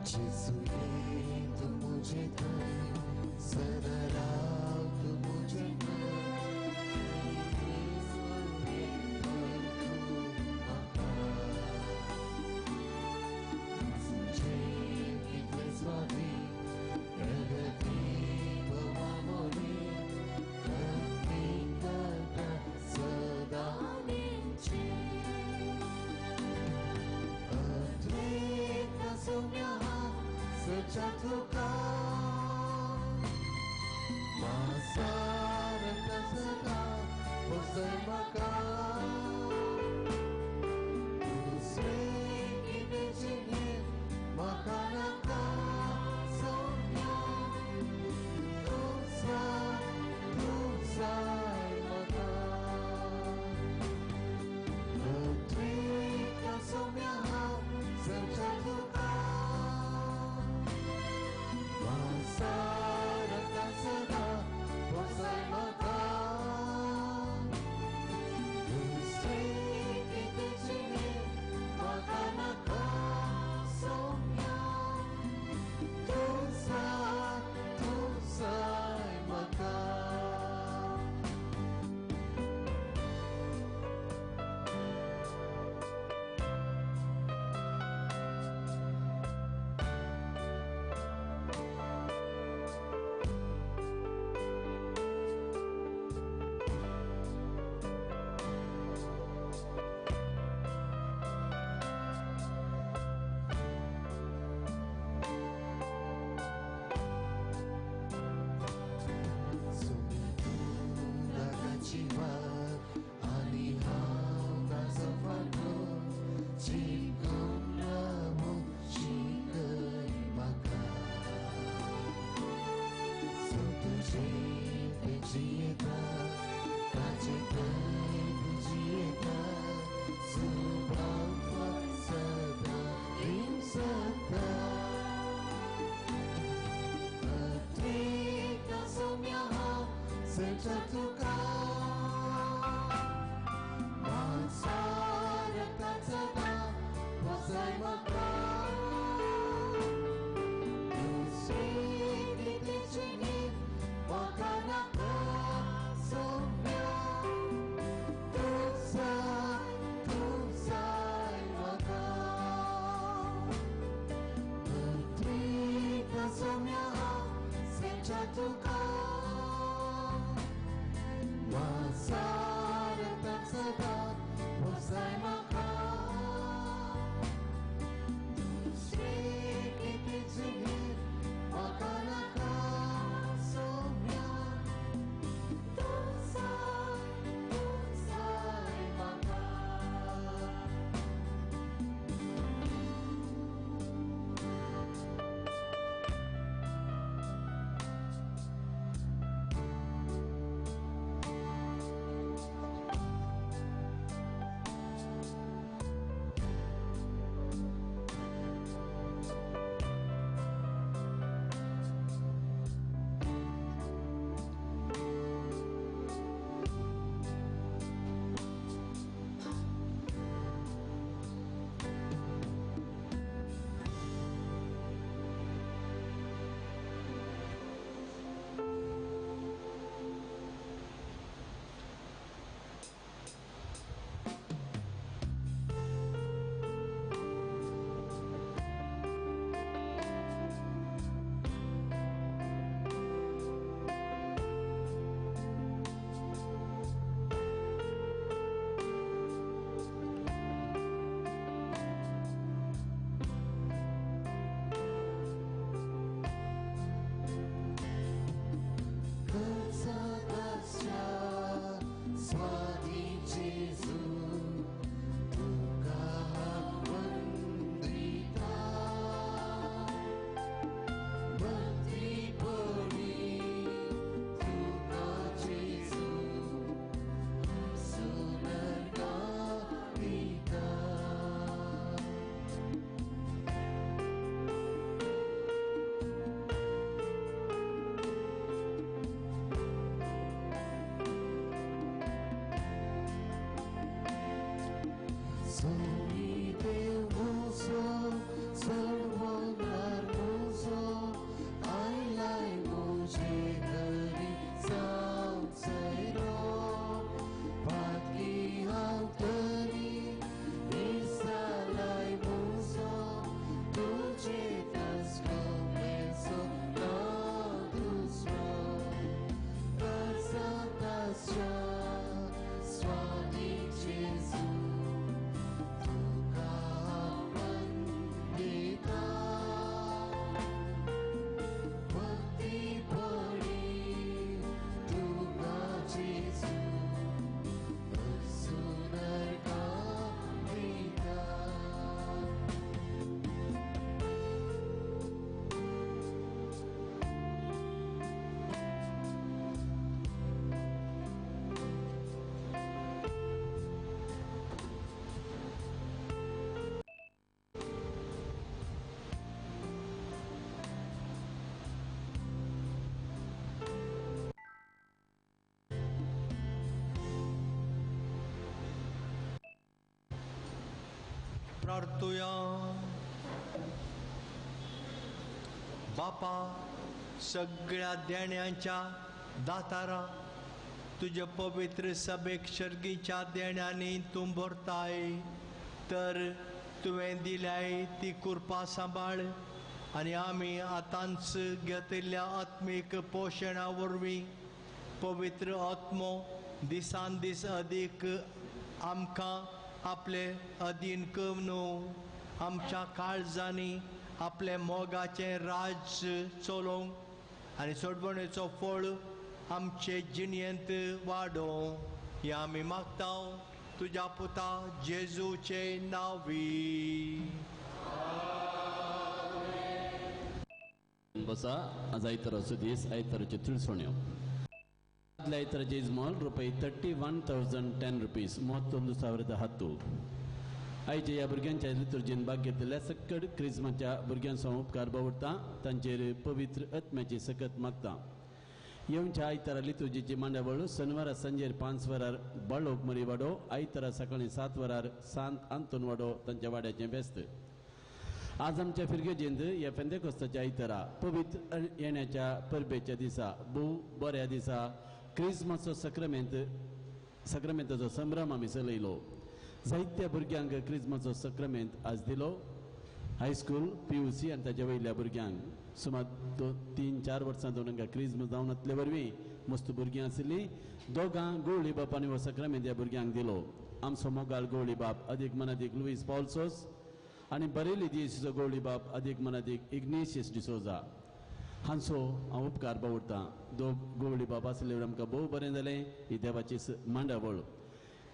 जेसू ये तू मुझे थंय सदा राव तूं मुझे कितले स्वादी प्रगती भवा मोरी भक्ती करता सदा नेमची अद्वैता सौम्या सचा तुका मासारता सदा पोसाय म्हाका दुसरें कितेंची म्हाका नाका सोम्या तूं जाय म्हाका अद्वैता सौम्या सचा तुका मासारता सदा पोसाय म्हाका दुसरें कितेंची म्हाका नाका सोम्या तूं जाय म्हाका. रागाची वाट आनी हांव ताचो फाटलो चिकून रावूंक शिकय म्हाका सो तुजें तें जियेता ताचे थंय तूं जियेता सुभाव सदा हिंसता अद्वैता सौम्या सेंचा तुका मासारता सदा पोसाय म्हाका दुसरें कितेंची म्हाका नाका सोम्या तूं जाय म्हाका अद्वैता सौम्या सेंचा तुका मासारता सदा पोसाय म्हाका दुसरें कितेंची म्हाका नाका सोम्या तूं जाय म्हाका. प्रार्थुया. बापा, सगळ्या देण्यांच्या दातारा, तुज्या पवित्र सभेक सर्गीच्या देण्यांनी तूं भरताय, तर तुवें दिल्याय ती कृपा सांबाळ आनी आमी आतांच घेतिल्ल्या आत्मीक पोशणा वरवीं पवित्र आत्मो दिसान दीस अदीक आमकां आपले अधीन करून आमच्या काळजांनी आपले मोगाचें राज्य चलोवंक आनी सोडवणेचो फळ आमचे जिणेंत वाडोवं हें आमी मागता तुज्या पुता जेजूचे नांवी. बसा आज आयताराचो दीस, आयताराच्यो तिळसण्यो. आदल्या आयताराचे इजमॉल रुपये 31,010 रुपीज, 31,010. आयच्या ह्या भुरग्यांच्या लितुर्जीन भाग घेतिल्ल्या सक्कड क्रिज्माच्या भुरग्यांचो उपकार बावडटा, तांचेर पवित्र आत्म्याची सकत मागता. येवच्या आयतारा लितुर्जीची मांडावळ शनिवारा सांजेर 5 वरार बाळोक मरी वाडो, आयतारा सकाळी 7 वरार सांत आंतोन वाडो तांच्या वाड्याचें व्यस्त. आज आमच्या फिरगेजींत ह्या पेंतेकोस्ताच्या आयतारा पवित्र येण्याच्या परबेच्या दिसा भोव बऱ्या दिसा क्रिस्मसचो सक्रामेंताचो संभ्रम आमी चलयलो. जायत्या भुरग्यांक क्रिस्मसचो सक्रामेंत आज दिलो. हायस्कूल, PUC आनी ताच्या वयल्या भुरग्यांक सुमार 2-3-4 वर्सां दोन क्रिस्मस जावन वतले वरवीं मस्त भुरगीं आशिल्लीं. दोगां गोवळी बापांनी हो सक्रामेंत ह्या भुरग्यांक दिलो. आमचो मोगाळ गोवळी बाप अदीक मनादीक लुईस पावलसोस आनी बरेली दियेसीचो गोवळी बाप अदीक मनादीक इग्नेशियस डिसोजा हांचो हांव उपकार बावडटा. दोग गोवळी बाप आसले आमकां भोव बरें जालें. ही देवाची मांडावळ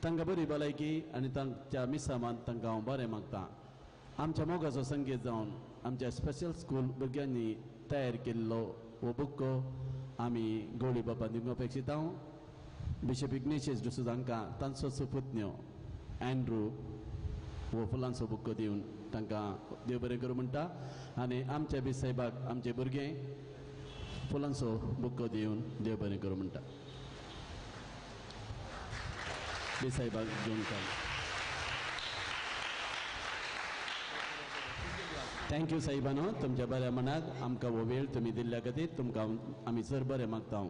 तांकां बरी भलायकी आनी तांच्या मिसामान तांकां हांव बरें मागता. आमच्या मोगाचो संगीत जावन आमच्या स्पेशल स्कूल भुरग्यांनी तयार केल्लो हो बुक्को आमी गोवळी बापा दिवंक अपेक्षिता. बिशप इग्नेशियस डिसोजा हांकां तांचो सुपुतन्यो अँड्रू हो फुलांचो बुक्को दिवन तांकां देव बरें करूं म्हणटा आनी आमच्या बी साहेबाक आमचे भुरगे फुलांचो बुक्को दिवन देव बरें करूं म्हणटा. बी साहेबाक घेवन काड. Thank you साहेबानो, तुमच्या बऱ्या मनाक आमकां हो वेळ तुमी दिल्ल्या खातीर तुमकां आमी सर बरें मागता.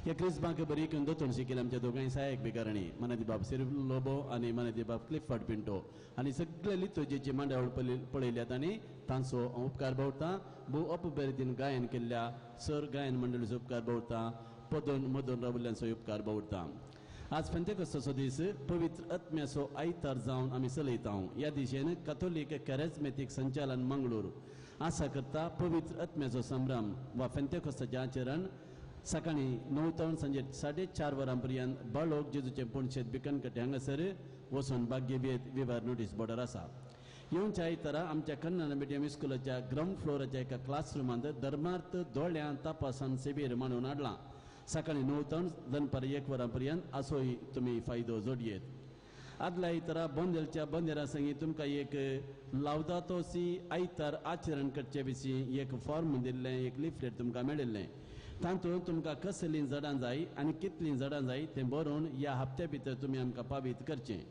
ह्या क्रिस्माक बरी करून दोतोर शिकेल आमच्या दोगांय सहायक बिगारणी मनादी बाब सिरिल लोबो आनी मनादी बाब क्लिफर्ड पिंटो आनी सगळे लितोजेची मांडावळ पळयल्यात आनी तांचो हांव उपकार बावडटा. भोव अपबरेतीन गायन केल्ल्या सर गायन मंडळीचो उपकार बावडटा. पदोन मदोन रावल्ल्यांचो उपकार बावडटा. आज पेंतेकोस्ताचो दीस पवित्र आत्म्याचो आयतार जावन आमी चलयता. ह्या दिशेन कथोलीक कॅरेजमेटीक संचालन मंगळूर आसा करता पवित्र आत्म्याचो संभ्रम वा पेंतेकोस्ताचें आचरण सकाळी 9 ते सांजे 4:30 वरां पर्यंत बाळोक जेजूचें पणशेत बिकनकटे हांगासर वचून भाग्य विवार नोटीस बोर्डार आसा. येवच्या आयतारा आमच्या कन्नड मिडियम स्कुलाच्या ग्रावंड फ्लोराच्या एका क्लासरुमांत धर्मार्थ दोळ्यां तपासन शिबीर मांडून हाडलां. सकाळी 9 ते दनपार 1 वरां पर्यंत असोय तुमी फायदो जोडयेत. आदल्या आयतारा बोंदेलच्या बंदेरा संगी तुमकां एक लावदातोसी आयतार आचरण करचे विशीं एक फॉर्म दिल्लें, एक लिफलेट तुमकां मेळिल्लें. तातूंत तुमकां कसलीं झाडां जाय आनी कितलीं झाडां जाय तें बरोवन ह्या हप्त्या भितर तुमी आमकां पावीत करचें.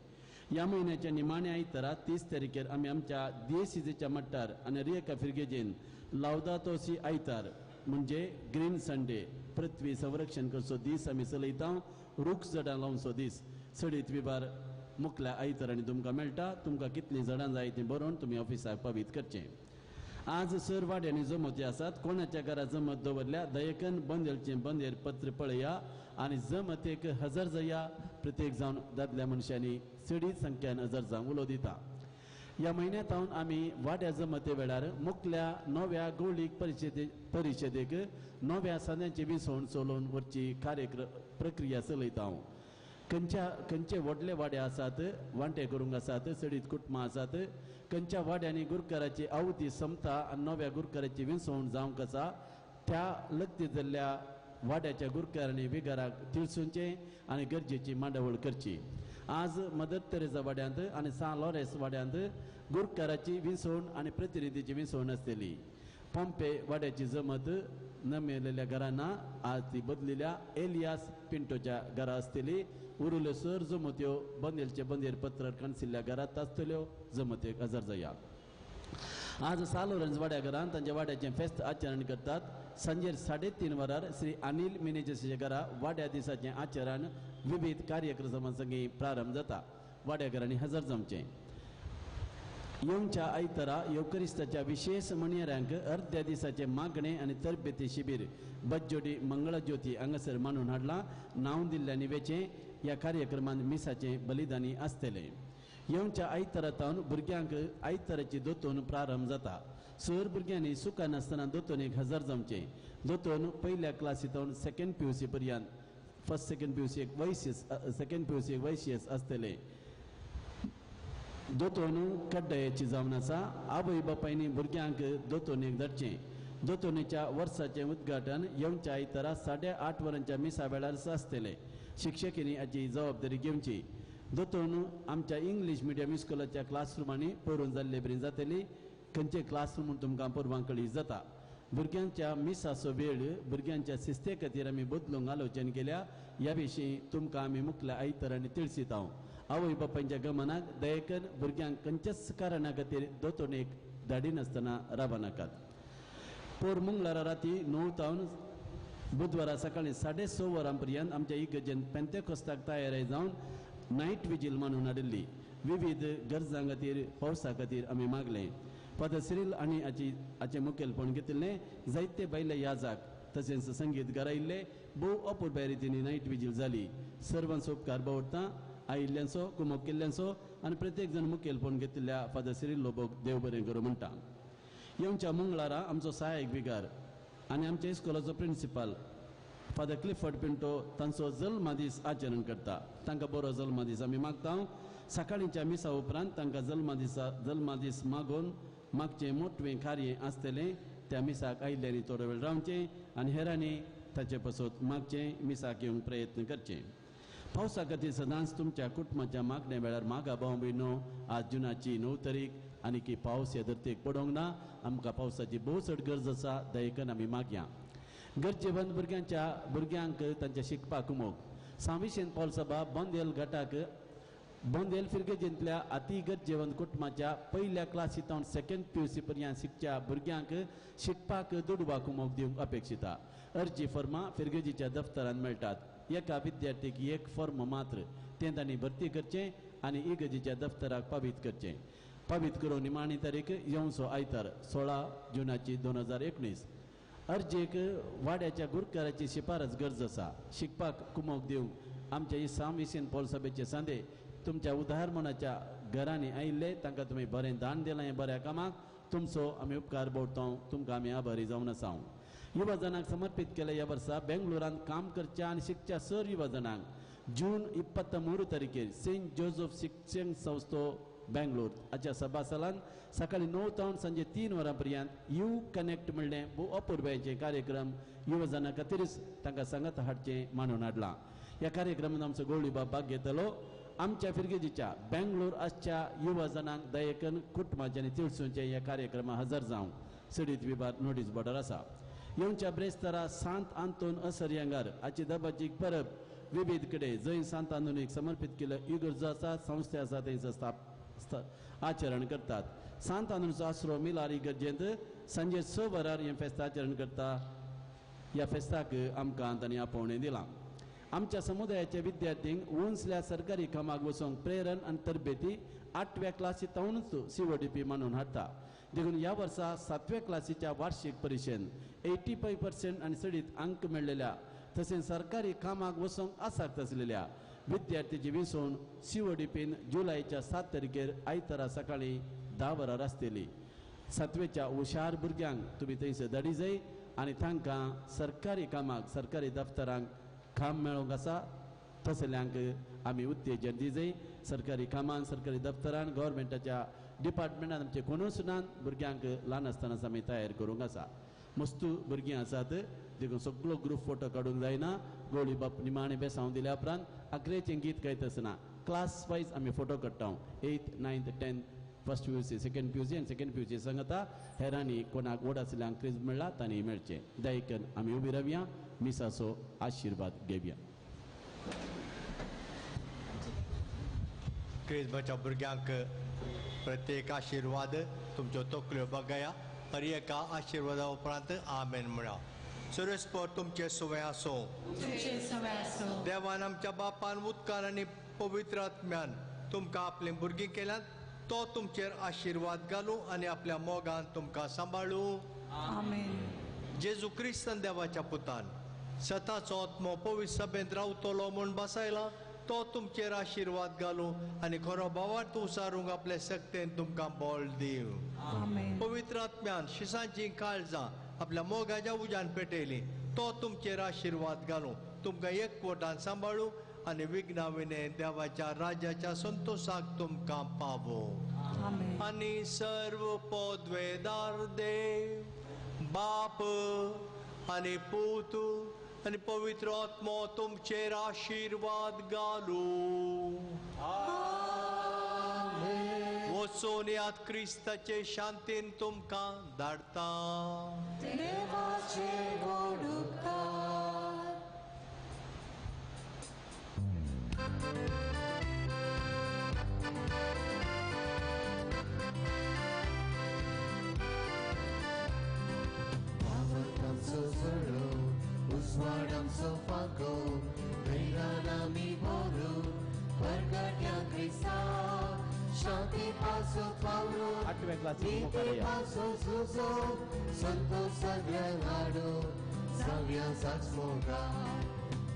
ह्या म्हयन्याच्या निमाण्या आयतारा 30 तारखेर आमी आमच्या दियेसीच्या मट्टार आनी रियका फिरगेजीन लावदातोसी आयतार म्हणजे ग्रीन संडे पृथ्वी संरक्षण करचो दीस आमी चलयता. रूख झाडां लावचो दीस चडीत विभार मुखल्या आयतारांनी तुमकां मेळटा. तुमकां कितलीं झाडां जाय तीं बरोवन तुमी ऑफिसाक पावीत करचें. आज सर वाड्यांनी जमती आसात. कोणाच्या घरा जमत दवरल्या दयकन बंदेलचें बंदेर पत्र पळया आनी जमतेक हजर जाया. प्रत्येक जावन दादल्या मनशांनी चडीत संख्यान हजर जावंक उलो दिता. ह्या म्हयन्यांत आमी वाड्या जमते वेळार मुखल्या नव्या गोळीक परिशदेक नव्या सान्यांची विसवण चलोवन वरची कार्यक्रम प्रक्रिया चलयता. खंयचे व्हडले वाडे आसात, वांटे करूंक आसात, चडीत कुटुंबां आसात, खंयच्या वाड्यांनी गुरकाराची अवधी सोंपता आनी नव्या गुरकाराची विसवण जावंक आसा त्या लग्ती जाल्ल्या वाड्याच्या गुरकारांनी विगाराक तिळसुचें आनी गरजेची मांडावळ करची. आज मदर तेरेजा वाड्यांत आनी सान लॉरेन्स वाड्यांत गुरकाराची विसवण आनी प्रतिनिधीची विसवण आसतली. पोंपे वाड्याची जमत न मेळिल्ल्या घरांना आज ती बदलिल्या एलियास पिंटोच्या घरा आसतली. उरुल्यो सर जमत्यो बंदेलचे बंदेर पत्र कणसिल्ल्या घरांत आसतल्यो. जमतेक हजर जाया. आज सालोरंज वाड्या घरान तांच्या वाड्याचें फेस्त आचरण करतात. सांजेर 3:30 वरार श्री अनिल मिनेजेसाच्या घरा वाड्या दिसाचें आचरण विविध कार्यक्रमां संगी प्रारंभ जाता. वाड्या घरांनी हजर जमचें. येवच्या आयतारा येवकरिस्ताच्या विशेष म्हणयाऱ्यांक अर्द्या दिसाचें मागणें आनी तरबेती शिबीर बज्जोडी मंगळज्योती हांगासर मानून हाडलां. नांव दिल्ल्यानी वेचें. ह्या कार्यक्रमांत मिसाचें बलिदानी आसतलें. येवच्या आयतारा तावन भुरग्यांक आयताराची दोतोन प्रारंभ जाता. सर भुरग्यांनी सुका नासतना दोतोनेक हजर जमचें. दोतोन पयल्या क्लासी तावन सेकंड पी यू सी पर्यंत फर्स्ट सेकंड पी यू सी एक वैसीएस सेकंड पी यू सी एक वैसीएस आसतलें. दोतोन कड्डयाची जावन आसा. आवय बापायनी भुरग्यांक दोतोनेक धाडचें. दोतोनेच्या वर्साचें उद्घाटन येवच्या आयतारा 8:30 वरांच्या मिसा वेळार आसतलें. शिक्षकांनी हाची जबाबदारी घेवची. दोतोन आमच्या इंग्लीश मिडियम इस्कुलाच्या क्लासरुमांनी परून जाल्ले बरें जातली. खंयचे क्लासरूम म्हूण तुमकां परवां कळी जाता. भुरग्यांच्या मिसाचो वेळ भुरग्यांच्या शिस्ते खातीर आमी बदलूंक आलोचन केल्या. ह्या विशीं तुमकां आमी मुखल्या आयतारा आनी तिळसीत हांव. आवय बापायच्या गमनाक दयेकन भुरग्यांक खंयच्याच कारणा खातीर दोतोनेक धाडिनासतना रावनाकात. पोर मंगळारा राती 9 तावन बुधवारा सकाळी 6:30 वरां पर्यंत आमच्या इगर्जेन पेंतेकोस्ताक तयारी जावन नायट विजील मानून हाडिल्ली. विविध गरजां खातीर पावसा खातीर आमी मागलें. फादर सिरील आनी हाचें मुखेलपण घेतिल्लें. जायते बायले याजाक तशेंच संगीत घरायल्ले. भोव अपुरबाय रितीन नायट विजील जाली. सर्वांचो उपकार बावडटा आयिल्ल्यांचो कुमोक केल्ल्यांचो आनी प्रत्येक जण मुखेलपण घेतिल्ल्या फादर सिरील लोबोक देव बरें करूं म्हणटा. येवच्या मंगळारा आमचो सहायक विगार आनी आमच्या इस्कोलाचो प्रिंसिपल फादर क्लिफर्ड पिंटो तांचो जल्मदीस आचरण करता. तांकां बरो जल्मदीस आमी मागता. सकाळींच्या मिसा उपरांत तांकां जल्मदीस मागून मागचें मोटवें कार्य आसतलें. त्या मिसाक आयिल्ल्यांनी थोडो वेळ रावचें आनी हेरांनी ताचे पासत मागचें मिसाक येवंक प्रयत्न करचें. पावसा खातीर सदांच तुमच्या कुटुंबाच्या मागण्या वेळार मागा भाव भयणो. आज जुनाची 9 तारीख आनी की पावस ह्या धरतेक पडोंक ना. आमकां पावसाची भोव चड गरज आसा. दयेकन आमी मागया. गरजेवंत भुरग्यांक तांच्या शिकपाक उमोग. सांविशेन पावल सभा बोंदेल गटाक बोंदेल फिरगेजेंतल्या अति गरजेवंत कुटुंबाच्या पयल्या क्लासी तावन सेकंड पी यू सी पर्यंत शिकच्या भुरग्यांक शिकपाक दुडवाक उमोग दिवंक अपेक्षिता. अर्जी फॉर्मां फिरगेजीच्या दफ्तरांत मेळटात. एका विद्यार्थीक एक फॉर्म मात्र तें तांणी भरती करचें आनी इगर्जेच्या दफ्तराक पावीत करचें. पावीत करून निमाणी तारीख येवचो आयतार 16 जुनाची 2019. अर्जेक वाड्याच्या गुरकाराची शिफारस गरज आसा. शिकपाक कुमोक दिवंक आमच्या ही साम विसेन पॉल सभेचे सांदे तुमच्या उदाहरणाच्या घरांनी आयिल्ले तांकां तुमी बरें दान दिलां हें बऱ्या कामाक तुमचो आमी उपकार बोडटा. तुमकां आमी आभारी जावन आसा. युवा जणांक समर्पीत केले ह्या वर्सा बेंगलोरांत काम करच्या आनी शिकच्या सर युवा जणांक जून 23 तारखेर सेंट जोजफ शिक्षण संस्थो बेंगलोर हाच्या सभासालान सकाळी 9 तावन सांजे 3 वरां पर्यंत you connect म्हणलें भोव अपुरबायेचे कार्यक्रम युवा जणां खातीरच तांकां सांगात हाडचें मानून हाडलां. ह्या कार्यक्रमांत आमचो गोळीबाब भाग घेतलो. आमच्या फिरगेजीच्या बेंगलोर आसच्या युवा जणांक दयेकन कुटुंबाचे आनी तिळसूंचे ह्या कार्यक्रमा हजर जावंक सडीत विभाग नोटीस बोर्डार आसा. येवच्या ब्रेस्तारा सांत आंतोन असरयांगार हाची दबाजीक परब विविध कडेन जंय सांत आंतोनीक समर्पीत केल्लो इगर्जो आसा संस्थे आसा थंयसर आचरण करतात. सांत आंतोनीचो आसरो मिलार इगर्जेंत सांजे 6 वरार हें फेस्त आचरण करता. ह्या फेस्ताक आमकां तांणी आपोवणें दिलां. आमच्या समुदायाच्या विद्यार्थ्यांक उंचल्या सरकारी कामाक वचूंक प्रेरण आनी तरबेती 8व्या क्लासी तावनूच CODP मानून हाडटा. देखून ह्या वर्सा 7व्या क्लासीच्या वार्षिक परिक्षेन 85% आनी चडीत अंक मेळ्ळेल्या तशेंच सरकारी कामाक वचूंक आसाक आसलेल्या विद्यार्थ्याची विसवण CODPन जुलयच्या 7 तारखेर आयतारा सकाळी 10 वरार आसतली. 7वेच्या हुशार भुरग्यांक तुमी थंयसर धाडी जाय आनी तांकां सरकारी कामाक सरकारी दफ्तरांक काम मेळोंक आसा तसल्यांक आमी उत्तेजन दी जाय. सरकारी कामान सरकारी दफ्तरान गव्हर्मेंटाच्या डिपार्टमेंटान आमचे कोणूच ना भुरग्यांक ल्हान आसतनाच आमी तयार करूंक आसा. मस्तू भुरगीं आसात देखून सगळो ग्रूप फोटो काडूंक जायना. गोळी बाप निमाणें बेसांव दिल्या उपरांत आखरेचें गीत गायता आसतना क्लास वायज आमी फोटो काडटा. 8th 9th 10th First PUC, second PUC आनी सेकंड पीयूसी सांगता हेरांनी कोणाक वड आशिल्ल्यांक क्रिज्म मेळ्ळा तांणी मेळचें. दयाकन आमी उबी रावया, मिसाचो आशिर्वाद घेवया. क्रिज्माच्या भुरग्यांक प्रत्येक आशिर्वाद तुमच्यो तकल्यो बगया. हर एका आशिर्वादा उपरांत आमेन म्हणा. सुरेस्पर तुमचे सुवें आसूं. देवान आमच्या बापान उदकान आनी पवित्र आत्म्यान तुमकां आपलीं भुरगीं केल्यात, तो तुमचेर आशिर्वाद घालूं आनी आपल्या मोगान तुमकां सांबाळूं. आमेन. जेजू क्रिस्तान देवाच्या पुतान सताचो आत्मो पवित्र सभेंत रावतलो म्हूण बसायला, तो तुमचेर आशिर्वाद घालूं आनी खरो भावार्थ उसारूंक आपले शक्तेन तुमकां बळ दिवं. पवित्र आत्म्यान शिसांची काळजां आपल्या मोगाच्या उज्यान पेटयली, तो तुमचेर आशिर्वाद घालूं, तुमकां एकवटान सांबाळूं आनी विघ्ना विणे देवाच्या राज्याच्या संतोशाक तुमकां पावो. आनी सर्व पदवेदार देव बाप आनी पूत आनी पवित्र आत्मो तुमचेर आशिर्वाद घालूं. वचून याद क्रिस्ताचे शांतीन तुमकां धाडटा. देवाचे गोड उपकार. आमचो झरो उजवाड आमचो फांको धैर्यान आमी भरू परगट्या क्रिस्ता शांती पासत वावरू नीती पासत झुजो संतोष सगळ्यांक हाडू जावया साच मोगा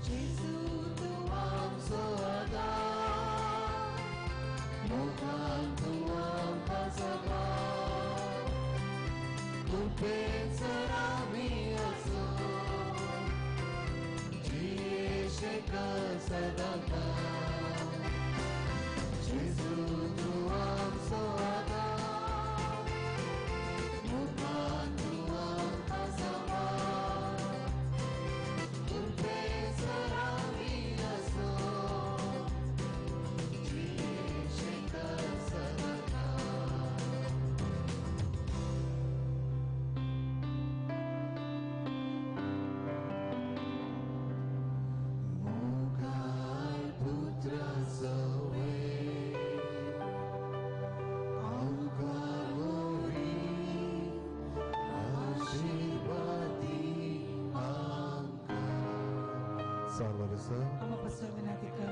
जेजू तूं आमचो आदार मोगान तूं आमकां सांबाळ कृपेचर आमी आसूं जियेशेक सदांकाळ जेजू तूं आमचो आदार मोगान तूं आमकां सांबाळ कृपेचर आमी आसूं जियेशेक सदांकाळ. Ama pastor Venatika,